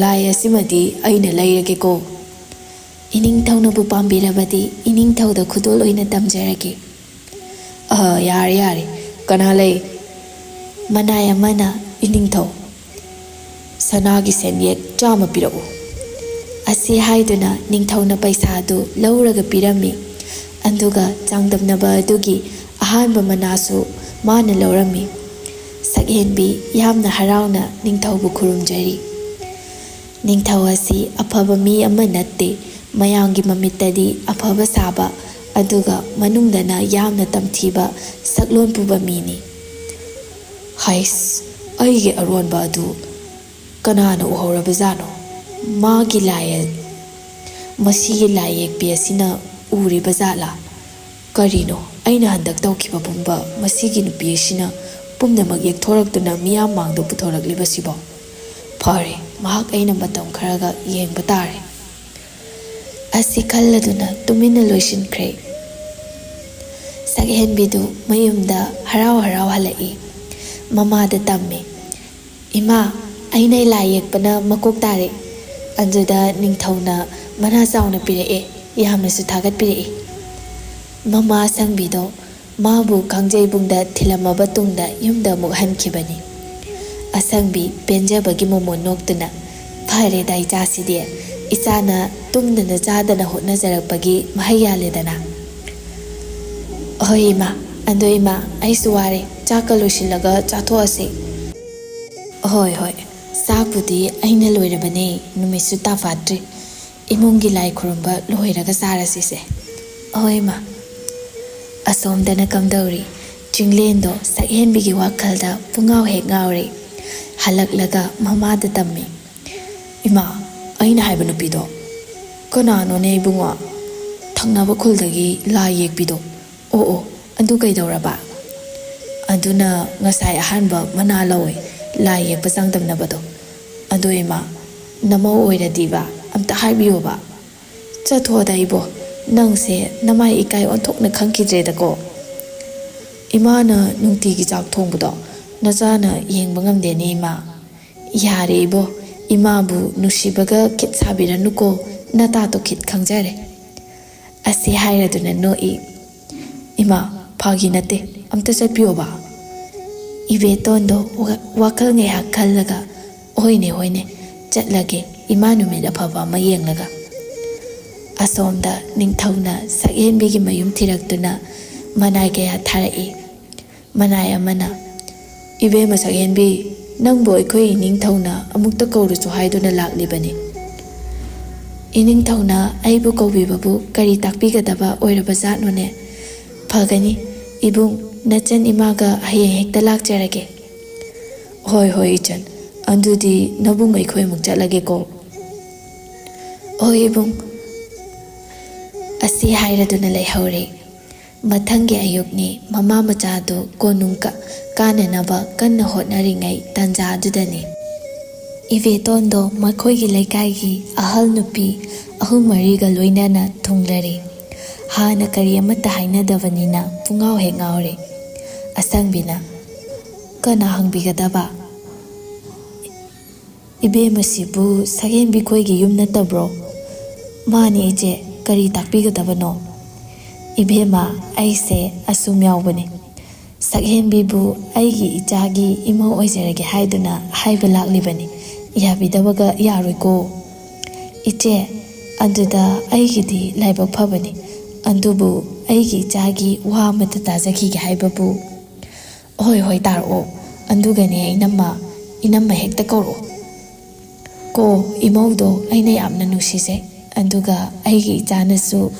ꯂꯥꯏ ꯑꯁꯤꯃꯗꯤ ꯑꯩꯅ ꯂꯩꯔꯒꯦꯀꯣ꯫" "ꯏꯅꯤꯡꯊꯧꯅꯕꯨ ꯄꯥꯝꯕꯤꯔꯕꯗꯤ ꯏꯅꯤꯡꯊꯧꯗ ꯈꯨꯗꯣꯜ ꯑꯣꯏꯅ ꯇꯝꯖꯔꯒꯦ꯫" "ꯑ, ꯌꯥꯔꯦ ꯌꯥꯔꯦ, ꯀꯅꯥ ꯂꯩ?" ꯃꯅꯥꯏ ꯑꯃꯅ, "ꯏꯅꯤꯡꯊꯧ, ꯁꯅꯥꯒꯤ ꯁꯦꯟꯌꯦꯛ ꯆꯥꯝꯃ ꯄꯤꯔꯛꯎ" ꯑꯁꯤ ꯍꯥꯏꯗꯨꯅ ꯅꯤꯡꯊꯧꯅ ꯄꯩꯁꯥꯗꯨ ꯂꯧꯔꯒ ꯄꯤꯔꯝꯃꯤ꯫ ꯑꯗꯨꯒ ꯆꯥꯡꯗꯝꯅꯕ ꯑꯗꯨꯒꯤ ꯑꯍꯥꯟꯕ ꯃꯅꯥꯁꯨ ꯃꯥꯅ ꯂꯧꯔꯝꯃꯤ꯫ ꯁꯛꯍꯦꯟꯕꯤ ꯌꯥꯝꯅ ꯍꯔꯥꯎꯅ ꯅꯤꯡꯊꯧꯕꯨ ꯈꯨꯔꯨꯝꯖꯔꯤ꯫ ꯅꯤꯡꯊꯧ ꯑꯁꯤ ꯑꯐꯕ ꯃꯤ ꯑꯃ ꯅꯠꯇꯦ, ꯃꯌꯥꯝꯒꯤ ꯃꯃꯤꯠꯇꯗꯤ ꯑꯐꯕ ꯁꯥꯕ, ꯑꯗꯨꯒ ꯃꯅꯨꯡꯗꯅ ꯌꯥꯝꯅ ꯇꯝꯊꯤꯕ ꯁꯛꯂꯣꯟ ꯄꯨꯕ ꯃꯤꯅꯤ꯫ ꯍꯩꯁ, ꯑꯩꯒꯤ ꯑꯔꯣꯟꯕ ꯑꯗꯨ ꯀꯅꯥꯅ ꯎꯍꯧꯔꯕꯖꯥꯠꯅꯣ? ꯃꯥꯒꯤ ꯂꯥꯏ ꯑ-, ꯃꯁꯤꯒꯤ ꯂꯥꯏ ꯌꯦꯛꯄꯤ ꯑꯁꯤꯅ ꯎꯔꯤꯕ ꯖꯥꯠꯂꯥ? ꯀꯔꯤꯅꯣ, ꯑꯩꯅ ꯍꯟꯗꯛ ꯇꯧꯈꯤꯕ ꯄꯨꯝꯕ ꯃꯁꯤꯒꯤ ꯅꯨꯄꯤ ꯑꯁꯤꯅ ꯄꯨꯝꯅꯃꯛ ꯌꯦꯛꯊꯣꯔꯛꯇꯨꯅ ꯃꯤꯌꯥꯝ ꯃꯥꯡꯗ ꯄꯨꯊꯣꯔꯛꯂꯤꯕꯁꯤꯕꯣ? ꯐꯔꯦ, ꯃꯍꯥꯛ ꯑꯩꯅ ꯃꯇꯝ ꯈꯔꯒ ꯌꯦꯡꯕ ꯇꯥꯔꯦ꯫ ꯑꯁꯤ ꯈꯜꯂꯗꯨꯅ ꯇꯨꯃꯤꯟꯅ ꯂꯣꯏꯁꯤꯟꯈ꯭ꯔꯦ꯫ ꯁꯛꯍꯦꯟꯕꯤꯗꯨ ꯃꯌꯨꯝꯗ ꯍꯔꯥꯎ ꯍꯔꯥꯎ ꯍꯜꯂꯛꯏ꯫ ꯃꯃꯥꯗ ꯇꯝꯃꯤ, "ꯏꯃꯥ, ꯑꯩꯅ ꯂꯥꯏ ꯌꯦꯛꯄꯅ ꯃꯀꯣꯛ ꯇꯥꯔꯦ꯫ ꯑꯗꯨꯗ ꯅꯤꯡꯊꯧꯅ ꯃꯅꯥ ꯆꯥꯎꯅ ꯄꯤꯔꯛꯑꯦ, ꯌꯥꯝꯅꯁꯨ ꯊꯥꯒꯠꯄꯤꯔꯛꯏ꯫ ꯃꯃꯥ ꯑꯁꯪꯕꯤꯗꯣ ꯃꯥꯕꯨ ꯀꯥꯡꯖꯩꯕꯨꯡꯗ ꯊꯤꯜꯂꯝꯃꯕ ꯇꯨꯡꯗ ꯌꯨꯝꯗ ꯑꯃꯨꯛ ꯍꯟꯈꯤꯕꯅꯤ꯫ ꯑꯁꯪꯕꯤ ꯄꯦꯟꯖꯕꯒꯤ ꯃꯣꯃꯣꯟ ꯅꯣꯛꯇꯨꯅ, "ꯐꯔꯦꯗ ꯏꯆꯥꯁꯤꯗꯤ, ꯏꯆꯥꯅ ꯇꯨꯝꯗꯅ ꯆꯥꯗꯅ ꯍꯣꯠꯅꯖꯔꯛꯄꯒꯤ ꯃꯍꯩ ꯌꯥꯜꯂꯦꯗꯅ꯫" "ꯍꯣꯏ ꯏꯃꯥ, ꯑꯗꯣ ꯏꯃꯥ, ꯑꯩꯁꯨ ꯋꯥꯔꯦ, ꯆꯥꯛꯀ ꯂꯣꯏꯁꯤꯜꯂꯒ ꯆꯥꯊꯣꯛꯑꯁꯤ꯫" "ꯍꯣꯏ ꯍꯣꯏ, ꯆꯥꯛꯄꯨꯗꯤ ꯑꯩꯅ ꯂꯣꯏꯔꯕꯅꯦ, ꯅꯨꯃꯤꯠꯁꯨ ꯇꯥꯐꯥꯠꯇ꯭ꯔꯤ꯫ ꯏꯃꯨꯡꯒꯤ ꯂꯥꯏ ꯈꯨꯔꯨꯝꯕ ꯂꯣꯏꯔꯒ ꯆꯥꯔꯁꯤꯁꯦ꯫" "ꯍꯣꯏ ꯏꯃꯥ꯫" ꯑꯁꯣꯝꯗꯅ ꯀꯝꯗꯧꯔꯤ? ꯆꯤꯡꯂꯦꯟꯗꯣ ꯁꯛꯍꯦꯟꯕꯤꯒꯤ ꯋꯥꯈꯜꯗ ꯄꯨꯡꯉꯥꯎ ꯍꯦꯛ ꯉꯥꯎꯔꯦ꯫ ꯍꯜꯂꯛꯂꯒ ꯃꯃꯥꯗ ꯇꯝꯃꯤ꯫ "ꯏꯃꯥ, ꯑꯩꯅ ꯍꯥꯏꯕ ꯅꯨꯄꯤꯗꯣ ꯀꯅꯥꯅꯣꯅꯦ ꯏꯕꯨꯡꯉꯣ? ꯊꯪꯅꯕ ꯈꯨꯜꯗꯒꯤ ꯂꯥꯏ ꯌꯦꯛꯄꯤꯗꯣ꯫ ꯑꯣ ꯑꯣ, ꯑꯗꯨ ꯀꯩꯗꯧꯔꯕ?" "ꯑꯗꯨꯅ ꯉꯁꯥꯏ ꯑꯍꯥꯟꯕ ꯃꯅꯥ ꯂꯧꯋꯦ, ꯂꯥꯏ ꯌꯦꯛꯄ ꯆꯥꯡꯗꯝꯅꯕꯗꯣ꯫ ꯑꯗꯣ ꯏꯃꯥ, ꯅꯃꯧ ꯑꯣꯏꯔꯗꯤꯕ ꯑꯝꯇ ꯍꯥꯏꯕꯤꯌꯣꯕ꯫" "ꯆꯠꯊꯣꯛꯑꯗ ꯏꯕꯣ, ꯅꯪꯁꯦ ꯅꯃꯥꯏ ꯏꯀꯥꯏ ꯑꯣꯟꯊꯣꯛꯅ ꯈꯪꯈꯤꯗ꯭ꯔꯦꯗꯀꯣ꯫" "ꯏꯃꯥꯅ ꯅꯨꯡꯇꯤꯒꯤ ꯆꯥꯛ ꯊꯣꯡꯕꯗꯣ ꯅꯆꯥꯅ ꯌꯦꯡꯕ ꯉꯝꯗꯦꯅꯦ ꯏꯃꯥ꯫" "ꯌꯥꯔꯦ ꯏꯕꯣ, ꯏꯃꯥꯕꯨ ꯅꯨꯡꯁꯤꯕꯒ ꯈꯤꯠ ꯁꯥꯕꯤꯔꯅꯨꯀꯣ, ꯅꯇꯥꯗꯣ ꯈꯤꯠ ꯈꯪꯖꯔꯦ꯫" ꯑꯁꯤ ꯍꯥꯏꯔꯗꯨꯅ ꯅꯣꯛꯏ꯫ "ꯏꯃꯥ, ꯐꯥꯒꯤ ꯅꯠꯇꯦ, ꯑꯝꯇ ꯆꯠꯄꯤꯌꯣꯕ꯫" ꯏꯕꯦꯇꯣꯟꯗꯣ ꯋꯥ-, ꯋꯥꯈꯜ ꯉꯥꯏꯍꯥꯛ ꯈꯜꯂꯒ, "ꯍꯣꯏꯅꯦ, ꯍꯣꯏꯅꯦ, ꯆꯠꯂꯒꯦ, ꯏꯃꯥ ꯅꯨꯃꯤꯠ ꯑꯐꯕ ꯑꯃ ꯌꯦꯡꯂꯒ꯫" ꯑꯁꯣꯝꯗ ꯅꯤꯡꯊꯧꯅ ꯁꯛꯍꯦꯟꯕꯤꯒꯤ ꯃꯌꯨꯝ ꯊꯤꯔꯛꯇꯨꯅ ꯃꯅꯥꯏ ꯀꯌꯥ ꯊꯥꯔꯛꯏ꯫ ꯃꯅꯥꯏ ꯑꯃꯅ, "ꯏꯕꯦꯝꯃ ꯁꯛꯍꯦꯟꯕꯤ, ꯅꯪꯕꯨ ꯑꯩꯈꯣꯏ ꯏꯅꯤꯡꯊꯧꯅ ꯑꯃꯨꯛꯇ ꯀꯧꯔꯨꯆꯣ ꯍꯥꯏꯗꯨꯅ ꯂꯥꯛꯂꯤꯕꯅꯤ꯫" "ꯏꯅꯤꯡꯊꯧꯅ ꯑꯩꯕꯨ ꯀꯧꯕꯤꯕꯕꯨ ꯀꯔꯤ ꯇꯥꯛꯄꯤꯒꯗꯕ ꯑꯣꯏꯔꯕꯖꯥꯠꯅꯣꯅꯦ? ꯐꯒꯅꯤ, ꯏꯕꯨꯡ, ꯅꯆꯟ ꯏꯃꯥꯒ ꯍꯌꯦꯡ ꯍꯦꯛꯇ ꯂꯥꯛꯆꯔꯒꯦ꯫" "ꯍꯣꯏ, ꯍꯣꯏ, ꯏꯆꯟ, ꯑꯗꯨꯗꯤ ꯅꯕꯨꯡ ꯑꯩꯈꯣꯏ ꯑꯃꯨꯛ ꯆꯠꯂꯒꯦꯀꯣ꯫" "ꯍꯣꯏ, ꯏꯕꯨꯡ꯫" ꯑꯁꯤ ꯍꯥꯏꯔꯗꯨꯅ ꯂꯩꯍꯧꯔꯦ꯫ ꯃꯊꯪꯒꯤ ꯑꯌꯨꯛꯅꯤ꯫ ꯃꯃꯥ ꯃꯆꯥꯗꯨ ꯀꯣꯅꯨꯡ ꯀ-, ꯀꯥꯅꯅꯕ ꯀꯟꯅ ꯍꯣꯠꯅꯔꯤꯉꯩ ꯇꯥꯟꯖꯥꯗꯨꯗꯅꯤ꯫ ꯏꯕꯦꯇꯣꯟꯗꯣ ꯃꯈꯣꯏꯒꯤ ꯂꯩꯀꯥꯏꯒꯤ ꯑꯍꯜ ꯅꯨꯄꯤ ꯑꯍꯨꯝ ꯃꯔꯤꯒ ꯂꯣꯏꯅꯅ ꯊꯨꯡꯂꯔꯦ꯫ ꯍꯥꯟꯅ ꯀꯔꯤ ꯑꯃꯠꯇ ꯍꯥꯏꯅꯗꯕꯅꯤꯅ ꯄꯨꯡꯉꯥꯎ ꯍꯦꯛ ꯉꯥꯎꯔꯦ꯫ ꯑꯁꯪꯕꯤꯅ, "ꯀꯅꯥ ꯍꯪꯕꯤꯒꯗꯕ?" "ꯏꯕꯦꯝꯃꯁꯤꯕꯨ ꯁꯛꯍꯦꯟꯕꯤ ꯈꯣꯏꯒꯤ ꯌꯨꯝ ꯅꯠꯇꯕ꯭ꯔꯣ?" "ꯃꯥꯅꯤ ꯏꯆꯦ, ꯀꯔꯤ ꯇꯥꯛꯄꯤꯒꯗꯕꯅꯣ?" "ꯏꯕꯦꯝꯃ, ꯑꯩꯁꯦ ꯑꯁꯨꯝ ꯌꯥꯎꯕꯅꯤ꯫ ꯁꯛꯍꯦꯟꯕꯤꯕꯨ ꯑꯩꯒꯤ ꯏꯆꯥꯒꯤ ꯏꯃꯧ ꯑꯣꯏꯖꯔꯒꯦ ꯍꯥꯏꯗꯨꯅ ꯍꯥꯏꯕ ꯂꯥꯛꯂꯤꯕꯅꯤ꯫ ꯌꯥꯕꯤꯗꯕꯒ ꯌꯥꯔꯣꯏꯀꯣ꯫" "ꯏꯆꯦ, ꯑꯗꯨꯗ ꯑꯩꯒꯤꯗꯤ ꯂꯥꯏꯕꯛ ꯐꯕꯅꯤ꯫ ꯑꯗꯨꯕꯨ ꯑꯩꯒꯤ ꯏꯆꯥꯒꯤ ꯋꯥ ꯑꯃꯇ ꯇꯥꯖꯈꯤꯒꯦ ꯍꯥꯏꯕꯕꯨ꯫" "ꯍꯣꯏ, ꯍꯣꯏ, ꯇꯥꯔꯛꯑꯣ꯫ ꯑꯗꯨꯒꯅꯦ ꯏꯅꯝꯃ, ꯏꯅꯝꯃ ꯍꯦꯛꯇ ꯀꯧꯔꯛꯑꯣ꯫" "ꯀꯣ, ꯏꯃꯧꯗꯣ ꯑꯩꯅ ꯌꯥꯝꯅ ꯅꯨꯡꯁꯤꯖꯩ, ꯑꯗꯨꯒ ꯑꯩꯒꯤ ꯏꯆꯥꯅꯁꯨ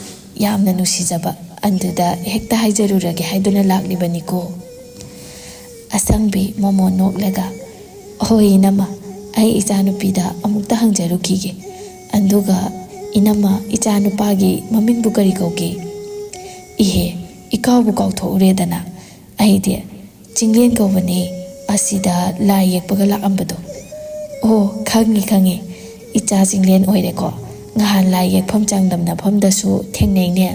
ꯌꯥꯝꯅ ꯅꯨꯡꯁꯤꯖꯕ, ꯑꯗꯨꯗ ꯍꯦꯛꯇ ꯍꯥꯏꯖꯔꯨꯔꯒꯦ ꯍꯥꯏꯗꯨꯅ ꯂꯥꯛꯂꯤꯕꯅꯤꯀꯣ꯫" ꯑꯁꯪꯕꯤ ꯃꯣꯃꯣꯟ ꯅꯣꯛꯂꯒ, "ꯍꯣꯏ ꯏꯅꯝꯃ, ꯑꯩ ꯏꯆꯥꯅꯨꯄꯤꯗ ꯑꯃꯨꯛꯇ ꯍꯪꯖꯔꯨꯈꯤꯒꯦ꯫ ꯑꯗꯨꯒ ꯏꯅꯝꯃ, ꯏꯆꯥꯅꯨꯄꯥꯒꯤ ꯃꯃꯤꯡꯕꯨ ꯀꯔꯤ ꯀꯧꯒꯦ?" "ꯏꯍꯦ, ꯏꯀꯥꯎꯕꯨ ꯀꯥꯎꯊꯣꯛꯎꯔꯦꯗꯅ꯫ ꯑꯩꯗꯤ ꯆꯤꯡꯂꯦꯟ ꯀꯧꯕꯅꯦ, ꯑꯁꯤꯗ ꯂꯥꯏ ꯌꯦꯛꯄꯒ ꯂꯥꯛꯑꯝꯕꯗꯣ꯫" "ꯑꯣ, ꯈꯪꯉꯤ, ꯈꯪꯉꯤ꯫ ꯏꯆꯥ ꯆꯤꯡꯂꯦꯟ ꯑꯣꯏꯔꯦꯀꯣ꯫ ꯉꯍꯥꯟ ꯂꯥꯏ ꯌꯦꯛꯐꯝ ꯆꯥꯡꯗꯝꯅꯐꯝꯗꯁꯨ ꯊꯦꯡꯅꯩꯅꯦ꯫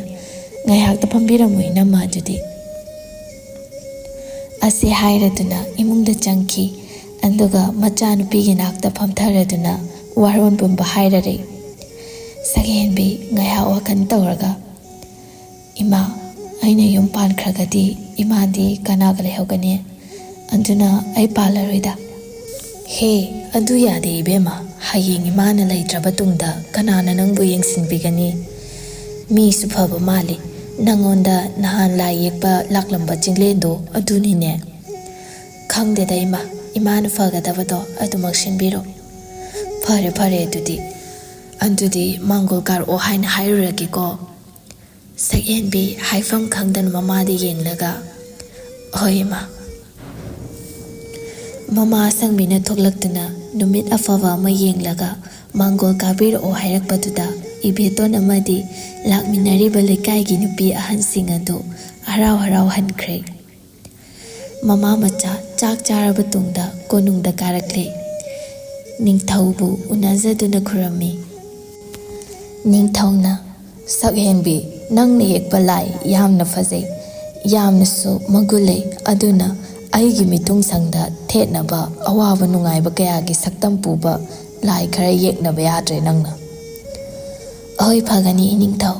ꯉꯥꯏꯍꯥꯛꯇ ꯐꯝꯕꯤꯔꯝꯃꯨ ꯏꯅꯝꯃ ꯑꯗꯨꯗꯤ꯫" ꯑꯁꯤ ꯍꯥꯏꯔꯗꯨꯅ ꯏꯃꯨꯡꯗ ꯆꯪꯈꯤ꯫ ꯑꯗꯨꯒ ꯃꯆꯥꯅꯨꯄꯤꯒꯤ ꯅꯥꯛꯇ ꯐꯝꯊꯔꯗꯨꯅ ꯋꯥꯔꯣꯟ ꯄꯨꯝꯕ ꯍꯥꯏꯔꯔꯦ꯫ ꯁꯛꯍꯦꯟꯕꯤ ꯉꯥꯏꯍꯥꯛ ꯋꯥꯈꯜ ꯇꯧꯔꯒ, "ꯏꯃꯥ, ꯑꯩꯅ ꯌꯨꯝ ꯄꯥꯟꯈ꯭ꯔꯒꯗꯤ ꯏꯃꯥꯗꯤ ꯀꯅꯥꯒ ꯂꯩꯍꯧꯒꯅꯤ? ꯑꯗꯨꯅ ꯑꯩ ꯄꯥꯜꯂꯔꯣꯏꯗ꯫" "ꯍꯦ, ꯑꯗꯨ ꯌꯥꯗꯦ ꯏꯕꯦꯝꯃ꯫ ꯍꯌꯦꯡ ꯏꯃꯥꯅ ꯂꯩꯇ꯭ꯔꯕ ꯇꯨꯡꯗ ꯀꯅꯥꯅ ꯅꯪꯕꯨ ꯌꯦꯡꯁꯤꯟꯕꯤꯒꯅꯤ? ꯃꯤꯁꯨ ꯐꯕ ꯃꯥꯜꯂꯤ꯫ ꯅꯪꯉꯣꯟꯗ ꯅꯍꯥꯟ ꯂꯥꯏ ꯌꯦꯛꯄ ꯂꯥꯛꯂꯝꯕ ꯆꯤꯡꯂꯦꯟꯗꯣ ꯑꯗꯨꯅꯤꯅꯦ꯫" "ꯈꯪꯗꯦꯗ ꯏꯃꯥ, ꯏꯃꯥꯅ ꯐꯒꯗꯕꯗꯣ ꯑꯗꯨꯃꯛ ꯁꯤꯟꯕꯤꯔꯣ꯫" "ꯐꯔꯦ, ꯐꯔꯦ ꯑꯗꯨꯗꯤ꯫ ꯑꯗꯨꯗꯤ ꯃꯥꯡꯒꯣꯜ ꯀꯥꯔꯛꯑꯣ ꯍꯥꯏꯅ ꯍꯥꯏꯔꯨꯔꯒꯦꯀꯣ꯫" ꯁꯛꯍꯦꯟꯕꯤ ꯍꯥꯏꯐꯝ ꯈꯪꯗꯅ ꯃꯃꯥꯗ ꯌꯦꯡꯂꯒ, "ꯍꯣꯏ, ꯏꯃꯥ꯫" ꯃꯃꯥ ꯑꯁꯪꯕꯤꯅ ꯊꯣꯛꯂꯛꯇꯨꯅ ꯅꯨꯃꯤꯠ ꯑꯐꯕ ꯑꯃ ꯌꯦꯡꯂꯒ ꯃꯥꯡꯒꯣꯜ ꯀꯥꯕꯤꯔꯛꯑꯣ ꯍꯥꯏꯔꯛꯄꯗꯨꯗ ꯏꯕꯦꯇꯣꯟ ꯑꯃꯗꯤ ꯂꯥꯛꯃꯤꯟꯅꯔꯤꯕ ꯂꯩꯀꯥꯏꯒꯤ ꯅꯨꯄꯤ ꯑꯍꯟꯁꯤꯡ ꯑꯗꯨ ꯍꯔꯥꯎ ꯍꯔꯥꯎ ꯍꯟꯈ꯭ꯔꯦ꯫ ꯃꯃꯥ ꯃꯆꯥ ꯆꯥꯛ ꯆꯥꯔꯕ ꯇꯨꯡꯗ ꯀꯣꯅꯨꯡꯗ ꯀꯥꯔꯛꯂꯦ꯫ ꯅꯤꯡꯊꯧꯕꯨ ꯎꯅꯖꯗꯨꯅ ꯈꯨꯔꯝꯃꯤ꯫ ꯅꯤꯡꯊꯧꯅ, "ꯁꯛꯍꯦꯟꯕꯤ, ꯅꯪꯅ ꯌꯦꯛꯄ ꯂꯥꯏ ꯌꯥꯝꯅ ꯐꯖꯩ, ꯌꯥꯝꯅꯁꯨ ꯃꯒꯨꯟ ꯂꯩ, ꯑꯗꯨꯅ ꯑꯩꯒꯤ ꯃꯤꯊꯨꯡꯁꯪꯗ ꯊꯦꯠꯅꯕ ꯑꯋꯥꯕ ꯅꯨꯡꯉꯥꯏꯕ ꯀꯌꯥꯒꯤ ꯁꯛꯇꯝ ꯄꯨꯕ ꯂꯥꯏ ꯈꯔ ꯌꯦꯛꯅꯕ ꯌꯥꯗ꯭ꯔꯦ ꯅꯪꯅ? ꯑꯍꯣꯏ, ꯐꯒꯅꯤ ꯏꯅꯤꯡꯊꯧ꯫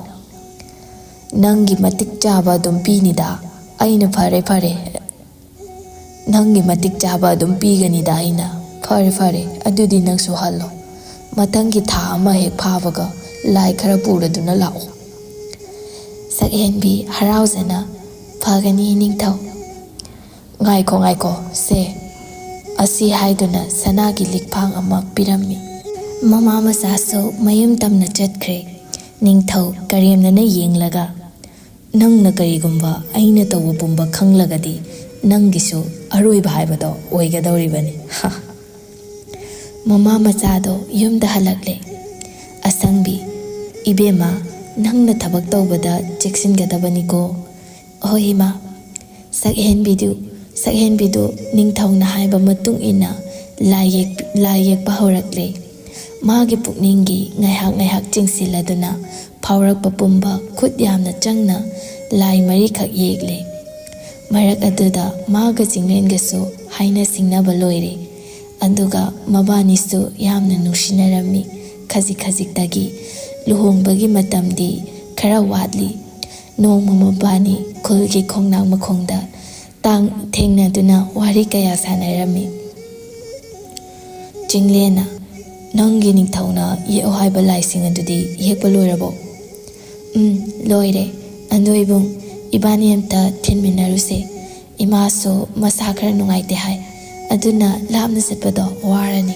ꯅꯪꯒꯤ ꯃꯇꯤꯛ ꯆꯥꯕ ꯑꯗꯨꯝ ꯄꯤꯅꯤꯗ꯫ ꯑꯩꯅ ꯐꯔꯦ, ꯐꯔꯦ꯫ ꯅꯪꯒꯤ ꯃꯇꯤꯛ ꯆꯥꯕ ꯑꯗꯨꯝ ꯄꯤꯒꯅꯤꯗ ꯑꯩꯅ꯫ ꯐꯔꯦ, ꯐꯔꯦ꯫ ꯑꯗꯨꯗꯤ ꯅꯪꯁꯨ ꯍꯜꯂꯣ꯫ ꯃꯊꯪꯒꯤ ꯊꯥ ꯑꯃ ꯍꯦꯛ ꯐꯥꯕꯒ ꯂꯥꯏ ꯈꯔ ꯄꯨꯔꯗꯨꯅ ꯂꯥꯛꯑꯣ꯫ ꯁꯛꯍꯦꯟꯕꯤ ꯍꯔꯥꯎꯖꯅ, "ꯐꯒꯅꯤ ꯏꯅꯤꯡꯊꯧ"꯫ "ꯉꯥꯏꯈꯣ, ꯉꯥꯏꯈꯣ, ꯁꯦ, ꯑꯁꯤ" ꯍꯥꯏꯗꯨꯅ ꯁꯅꯥꯒꯤ ꯂꯤꯛꯐꯥꯡ ꯑꯃ ꯄꯤꯔꯝꯃꯤ꯫ ꯃꯃꯥ ꯃꯆꯥꯁꯨ ꯃꯌꯨꯝ ꯇꯝꯅ ꯆꯠꯈ꯭ꯔꯦ꯫ ꯅꯤꯡꯊꯧ ꯀꯔꯦꯝꯅꯅ ꯌꯦꯡꯂꯒ, "ꯅꯪꯅ ꯀꯔꯤꯒꯨꯝꯕ ꯑꯩꯅ ꯇꯧꯕ ꯄꯨꯝꯕ ꯈꯪꯂꯒꯗꯤ ꯅꯪꯒꯤꯁꯨ ꯑꯔꯣꯏꯕ ꯍꯥꯏꯕꯗꯣ ꯑꯣꯏꯒꯗꯧꯔꯤꯕꯅꯤ"꯫ ꯃꯃꯥ ꯃꯆꯥꯗꯣ ꯌꯨꯝꯗ ꯍꯜꯂꯛꯂꯦ꯫ ꯑꯁꯪꯕꯤ, "ꯏꯕꯦꯝꯃ, ꯅꯪꯅ ꯊꯕꯛ ꯇꯧꯕꯗ ꯆꯦꯛꯁꯤꯟꯒꯗꯕꯅꯤꯀꯣ"꯫ "ꯍꯣꯏ ꯏꯃꯥ"꯫ ꯁꯛꯍꯦꯟꯕꯤꯗꯨ, ꯁꯛꯍꯦꯟꯕꯤꯗꯨ ꯅꯤꯡꯊꯧꯅ ꯍꯥꯏꯕ ꯃꯇꯨꯡ ꯏꯟꯅ ꯂꯥꯏ ꯌꯦꯛ-, ꯂꯥꯏ ꯌꯦꯛꯄ ꯍꯧꯔꯛꯂꯦ꯫ ꯃꯥꯒꯤ ꯄꯨꯛꯅꯤꯡꯒꯤ ꯉꯥꯏꯍꯥꯛ ꯉꯥꯏꯍꯥꯛ ꯆꯤꯡꯁꯤꯜꯂꯗꯨꯅ ꯐꯥꯎꯔꯛꯄ ꯄꯨꯝꯕ ꯈꯨꯠ ꯌꯥꯝꯅ ꯆꯪꯅ ꯂꯥꯏ ꯃꯔꯤꯈꯛ ꯌꯦꯛꯂꯦ꯫ ꯃꯔꯛ ꯑꯗꯨꯗ ꯃꯥꯒ ꯆꯤꯡꯂꯦꯟꯒꯁꯨ ꯍꯥꯏꯅ ꯁꯤꯡꯅꯕ ꯂꯣꯏꯔꯦ꯫ ꯑꯗꯨꯒ ꯃꯕꯥꯅꯤꯁꯨ ꯌꯥꯝꯅ ꯅꯨꯡꯁꯤꯅꯔꯝꯃꯤ꯫ ꯈꯖꯤꯛ ꯈꯖꯤꯛꯇꯒꯤ ꯂꯨꯍꯣꯡꯕꯒꯤ ꯃꯇꯝꯗꯤ ꯈꯔ ꯋꯥꯠꯂꯤ꯫ ꯅꯣꯡꯃ ꯃꯕꯥꯅꯤ ꯈꯨꯜꯒꯤ ꯈꯣꯡꯅꯥꯡ ꯃꯈꯣꯡꯗ ꯇꯥꯡ ꯊꯦꯡꯅꯗꯨꯅ ꯋꯥꯔꯤ ꯀꯌꯥ ꯁꯥꯟꯅꯔꯝꯃꯤ꯫ ꯆꯤꯡꯂꯦꯟꯅ, "ꯅꯪꯒꯤ ꯅꯤꯡꯊꯧꯅ ꯌꯦꯛꯑꯣ ꯍꯥꯏꯕ ꯂꯥꯏꯁꯤꯡ ꯑꯗꯨꯗꯤ ꯌꯦꯛꯄ ꯂꯣꯏꯔꯕꯣ?" "ꯎꯝ, ꯂꯣꯏꯔꯦ꯫ ꯑꯗꯣ ꯏꯕꯨꯡ, ꯏꯕꯥꯅꯤ ꯑꯝꯇ ꯊꯤꯟꯃꯤꯟꯅꯔꯨꯁꯦ꯫ ꯏꯃꯥꯁꯨ ꯃꯁꯥ ꯈꯔ ꯅꯨꯡꯉꯥꯏꯇꯦ ꯍꯥꯏ꯫ ꯑꯗꯨꯅ ꯂꯥꯞꯅ ꯆꯠꯄꯗꯣ ꯋꯥꯔꯅꯤ"꯫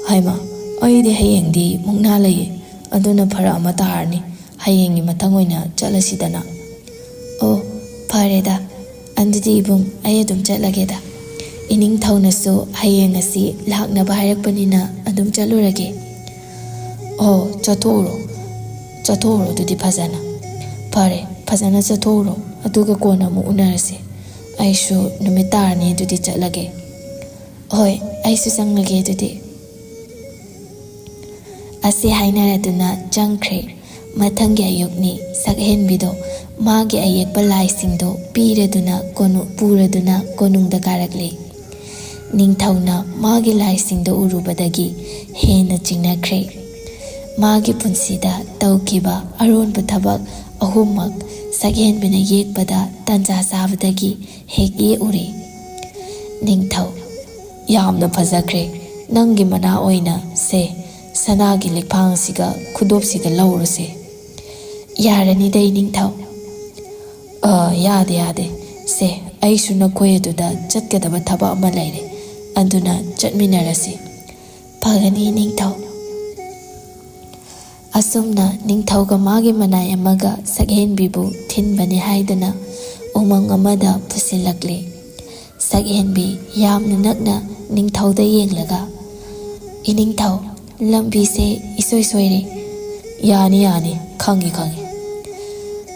"ꯍꯩꯃꯥ, ꯑꯩꯗꯤ ꯍꯌꯦꯡꯗꯤ ꯃꯨꯛꯅꯥ ꯂꯩꯌꯦ꯫ ꯑꯗꯨꯅ ꯐꯔꯛ ꯑꯃ ꯇꯥꯔꯅꯤ꯫ ꯍꯌꯦꯡꯒꯤ ꯃꯊꯪ ꯑꯣꯏꯅ ꯆꯠꯂꯁꯤꯗꯅ"꯫ "ꯑꯣ, ꯐꯔꯦꯗ꯫ ꯑꯗꯨꯗꯤ ꯏꯕꯨꯡ, ꯑꯩ ꯑꯗꯨꯝ ꯆꯠꯂꯒꯦꯗ꯫ ꯏꯅꯤꯡꯊꯧꯅꯁꯨ ꯍꯌꯦꯡ ꯑꯁꯤ ꯂꯥꯛꯅꯕ ꯍꯥꯏꯔꯛꯄꯅꯤꯅ ꯑꯗꯨꯝ ꯆꯠꯂꯨꯔꯒꯦ"꯫ "ꯑꯣ, ꯆꯠꯊꯣꯛꯎꯔꯣ꯫ ꯆꯠꯊꯣꯛꯎꯔꯣ ꯑꯗꯨꯗꯤ ꯐꯖꯅ꯫ ꯐꯔꯦ, ꯐꯖꯅ ꯆꯠꯊꯣꯛꯎꯔꯣ꯫ ꯑꯗꯨꯒ ꯀꯣꯟꯅ ꯑꯃꯨꯛ ꯎꯅꯔꯁꯦ꯫ ꯑꯩꯁꯨ ꯅꯨꯃꯤꯠ ꯇꯥꯔꯅꯤ ꯑꯗꯨꯗꯤ ꯆꯠꯂꯒꯦ"꯫ "ꯍꯣꯏ, ꯑꯩꯁꯨ ꯆꯪꯂꯒꯦ ꯑꯗꯨꯗꯤ"꯫ ꯑꯁꯤ ꯍꯥꯏꯅꯔꯗꯨꯅ ꯆꯪꯈ꯭ꯔꯦ꯫ ꯃꯊꯪꯒꯤ ꯑꯌꯨꯛꯅꯤ꯫ ꯁꯛꯍꯦꯟꯕꯤꯗꯣ ꯃꯥꯒꯤ ꯑꯌꯦꯛꯄ ꯂꯥꯏꯁꯤꯡꯗꯣ ꯄꯤꯔꯗꯨꯅ ꯀꯣꯅꯨ-, ꯄꯨꯔꯗꯨꯅ ꯀꯣꯅꯨꯡꯗ ꯀꯥꯔꯛꯂꯤ꯫ ꯅꯤꯡꯊꯧꯅ ꯃꯥꯒꯤ ꯂꯥꯏꯁꯤꯡꯗꯣ ꯎꯔꯨꯕꯗꯒꯤ ꯍꯦꯟꯅ ꯆꯤꯡꯅꯈ꯭ꯔꯦ꯫ ꯃꯥꯒꯤ ꯄꯨꯟꯁꯤꯗ ꯇꯧꯈꯤꯕ ꯑꯔꯣꯟꯕ ꯊꯕꯛ ꯑꯍꯨꯝꯃꯛ ꯁꯛꯍꯦꯟꯕꯤꯅ ꯌꯦꯛꯄꯗ ꯇꯟꯖꯥ ꯆꯥꯕꯗꯒꯤ ꯍꯦꯛ ꯌꯦꯛꯎꯔꯦ꯫ ꯅꯤꯡꯊꯧ, ꯌꯥꯝꯅ ꯐꯖꯈ꯭ꯔꯦ꯫ ꯅꯪꯒꯤ ꯃꯅꯥ ꯑꯣꯏꯅ ꯁꯦ, ꯁꯅꯥꯒꯤ ꯂꯤꯛꯐꯥꯡꯁꯤꯒ ꯈꯨꯗꯣꯞꯁꯤꯒ ꯂꯧꯔꯨꯁꯦ꯫ ꯌꯥꯔꯅꯤꯗ, ꯏꯅꯤꯡꯊꯧ꯫ ꯑ, ꯌꯥꯗꯦ, ꯌꯥꯗꯦ꯫ ꯁꯦ, ꯑꯩꯁꯨ ꯅꯈꯣꯏ ꯑꯗꯨꯗ ꯆꯠꯀꯗꯕ ꯊꯕꯛ ꯑꯃ ꯂꯩꯔꯦ, ꯑꯗꯨꯅ ꯆꯠꯃꯤꯟꯅꯔꯁꯤ꯫ ꯐꯒꯅꯤ, ꯏꯅꯤꯡꯊꯧ꯫ ꯑꯁꯨꯝꯅ ꯅꯤꯡꯊꯧꯒ ꯃꯥꯒꯤ ꯃꯅꯥꯏ ꯑꯃꯒ ꯁꯛꯍꯦꯟꯕꯤꯕꯨ ꯊꯤꯟꯕꯅꯤ ꯍꯥꯏꯗꯨꯅ ꯎꯃꯪ ꯑꯃꯗ ꯄꯨꯁꯤꯜꯂꯛꯂꯤ꯫ ꯁꯛꯍꯦꯟꯕꯤ ꯌꯥꯝꯅ ꯅꯛꯅ ꯅꯤꯡꯊꯧꯗ ꯌꯦꯡꯂꯒ, "ꯏꯅꯤꯡꯊꯧ, ꯂꯝꯕꯤꯁꯦ ꯏꯁꯣꯏ ꯁꯣꯏꯔꯦ꯫" "ꯌꯥꯅꯤ, ꯌꯥꯅꯤ, ꯈꯪꯉꯤ, ꯈꯪꯉꯤ꯫"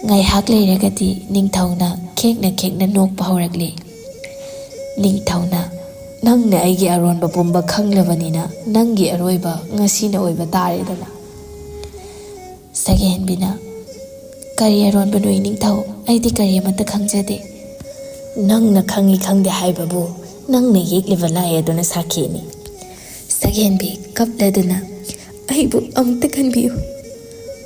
ꯉꯥꯏꯍꯥꯛ ꯂꯩꯔꯒꯗꯤ ꯅꯤꯡꯊꯧꯅ ꯈꯦꯡꯅ ꯈꯦꯡꯅ ꯅꯣꯛꯄ ꯍꯧꯔꯛꯂꯤ꯫ ꯅꯤꯡꯊꯧꯅ, "ꯅꯪꯅ ꯑꯩꯒꯤ ꯑꯔꯣꯟꯕ ꯄꯨꯝꯕ ꯈꯪꯂꯕꯅꯤꯅ ꯅꯪꯒꯤ ꯑꯔꯣꯏꯕ ꯉꯁꯤꯅ ꯑꯣꯏꯕ ꯇꯥꯔꯦꯗꯅ꯫" ꯁꯛꯍꯦꯟꯕꯤꯅ, "ꯀꯔꯤ ꯑꯔꯣꯟꯕꯅꯣ ꯏꯅꯤꯡꯊꯧ? ꯑꯩꯗꯤ ꯀꯔꯤ ꯑꯃꯠꯇ ꯈꯪꯖꯗꯦ꯫" "ꯅꯪꯅ ꯈꯪꯏ ꯈꯪꯗꯦ ꯍꯥꯏꯕꯕꯨ ꯅꯪꯅ ꯌꯦꯛꯂꯤꯕ ꯂꯥꯏ ꯑꯗꯨꯅ ꯁꯥꯈꯤꯅꯤ꯫" ꯁꯛꯍꯦꯟꯕꯤ ꯀꯞꯂꯗꯨꯅ, "ꯑꯩꯕꯨ ꯑꯃꯨꯛꯇ ꯈꯟꯕꯤꯌꯨ꯫"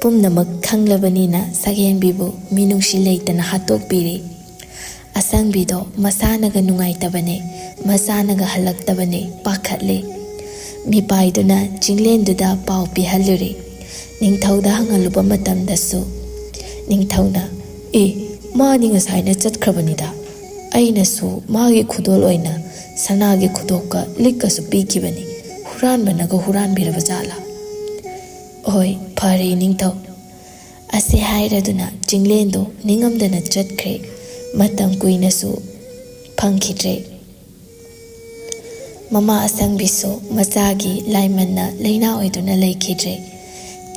ꯄꯨꯝꯅꯃꯛ ꯈꯪꯂꯕꯅꯤꯅ ꯁꯛꯍꯦꯟꯕꯤꯕꯨ ꯃꯤꯅꯨꯡꯁꯤ ꯂꯩꯇꯅ ꯍꯥꯠꯇꯣꯛꯄꯤꯔꯤ꯫ ꯑꯁꯪꯕꯤꯗꯣ ꯃꯁꯥꯅꯒ ꯅꯨꯡꯉꯥꯏꯇꯕꯅꯦ, ꯃꯁꯥꯅꯒ ꯍꯜꯂꯛꯇꯕꯅꯦ, ꯄꯥꯈꯠꯂꯦ꯫ ꯃꯤꯄꯥꯏꯗꯨꯅ ꯆꯤꯡꯂꯦꯟꯗꯨꯗ ꯄꯥꯎ ꯄꯤꯍꯜꯂꯨꯔꯦ꯫ ꯅꯤꯡꯊꯧꯗ ꯍꯪꯍꯜꯂꯨꯕ ꯃꯇꯝꯗꯁꯨ ꯅꯤꯡꯊꯧꯅ, "ꯑꯦ, ꯃꯥꯗꯤ ꯉꯁꯥꯏꯅ ꯆꯠꯈ꯭ꯔꯕꯅꯤꯗ꯫ ꯑꯩꯅꯁꯨ ꯃꯥꯒꯤ ꯈꯨꯗꯣꯜ ꯑꯣꯏꯅ ꯁꯅꯥꯒꯤ ꯈꯨꯗꯣꯞꯀ ꯂꯤꯛꯀꯁꯨ ꯄꯤꯈꯤꯕꯅꯤ꯫ ꯍꯨꯔꯥꯟꯕꯅꯒ ꯍꯨꯔꯥꯟꯕꯤꯔꯕ ꯖꯥꯠꯂꯥ?" "ꯍꯣꯏ, ꯐꯔꯦ ꯅꯤꯡꯊꯧ꯫" ꯑꯁꯤ ꯍꯥꯏꯔꯗꯨꯅ ꯆꯤꯡꯂꯦꯟꯗꯨ ꯅꯤꯡꯉꯝꯗꯅ ꯆꯠꯈ꯭ꯔꯦ꯫ ꯃꯇꯝ ꯀꯨꯏꯅꯁꯨ ꯐꯪꯈꯤꯗ꯭ꯔꯦ꯫ ꯃꯃꯥ ꯑꯁꯪꯕꯤꯁꯨ ꯃꯆꯥꯒꯤ ꯂꯥꯏꯃꯟꯅ ꯂꯩꯅꯥ ꯑꯣꯏꯗꯨꯅ ꯂꯩꯈꯤꯗ꯭ꯔꯦ꯫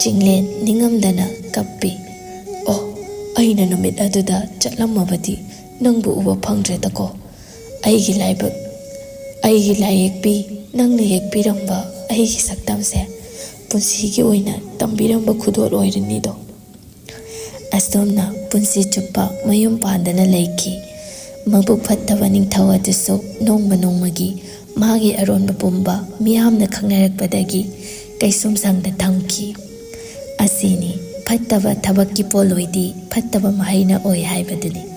ꯆꯤꯡꯂꯦꯟ ꯅꯤꯡꯉꯝꯗꯅ ꯀꯞꯄꯤ꯫ "ꯑꯣ, ꯑꯩꯅ ꯅꯨꯃꯤꯠ ꯑꯗꯨꯗ ꯆꯠꯂꯝꯃꯕꯗꯤ ꯅꯪꯕꯨ ꯎꯕ ꯐꯪꯗ꯭ꯔꯦꯗꯀꯣ꯫ ꯑꯩꯒꯤ ꯂꯥꯏꯕꯛ, ꯑꯩꯒꯤ ꯂꯥꯏꯌꯦꯛꯄꯤ, ꯅꯪꯅ ꯌꯦꯛꯄꯤꯔꯝꯕ ꯑꯩꯒꯤ ꯁꯛꯇꯝꯁꯦ ꯄꯨꯟꯁꯤꯒꯤ ꯑꯣꯏꯅ ꯇꯝꯕꯤꯔꯝꯕ ꯈꯨꯗꯣꯜ ꯑꯣꯏꯔꯅꯤꯗꯣ꯫ ꯑꯁꯨꯝꯅ ꯄꯨꯟꯁꯤ ꯆꯨꯞꯄ ꯃꯌꯨꯝ ꯄꯥꯟꯗꯅ ꯂꯩꯈꯤ꯫ ꯃꯕꯨꯛ ꯐꯠꯇꯕ ꯅꯤꯡꯊꯧ ꯑꯗꯨꯁꯨ ꯅꯣꯡꯃ ꯅꯣꯡꯃꯒꯤ ꯃꯥꯒꯤ ꯑꯔꯣꯟꯕ ꯄꯨꯝꯕ ꯃꯤꯌꯥꯝꯅ ꯈꯪꯅꯔꯛꯄꯗꯒꯤ ꯀꯩꯁꯨꯝꯁꯪꯗ ꯊꯝꯈꯤ꯫ ꯑꯁꯤꯅꯤ ꯐꯠꯇꯕ ꯊꯕꯛꯀꯤ ꯄꯣꯠꯂꯣꯏꯗꯤ ꯐꯠꯇꯕ ꯃꯍꯩꯅ ꯑꯣꯏ ꯍꯥꯏꯕꯗꯨꯅꯤ꯫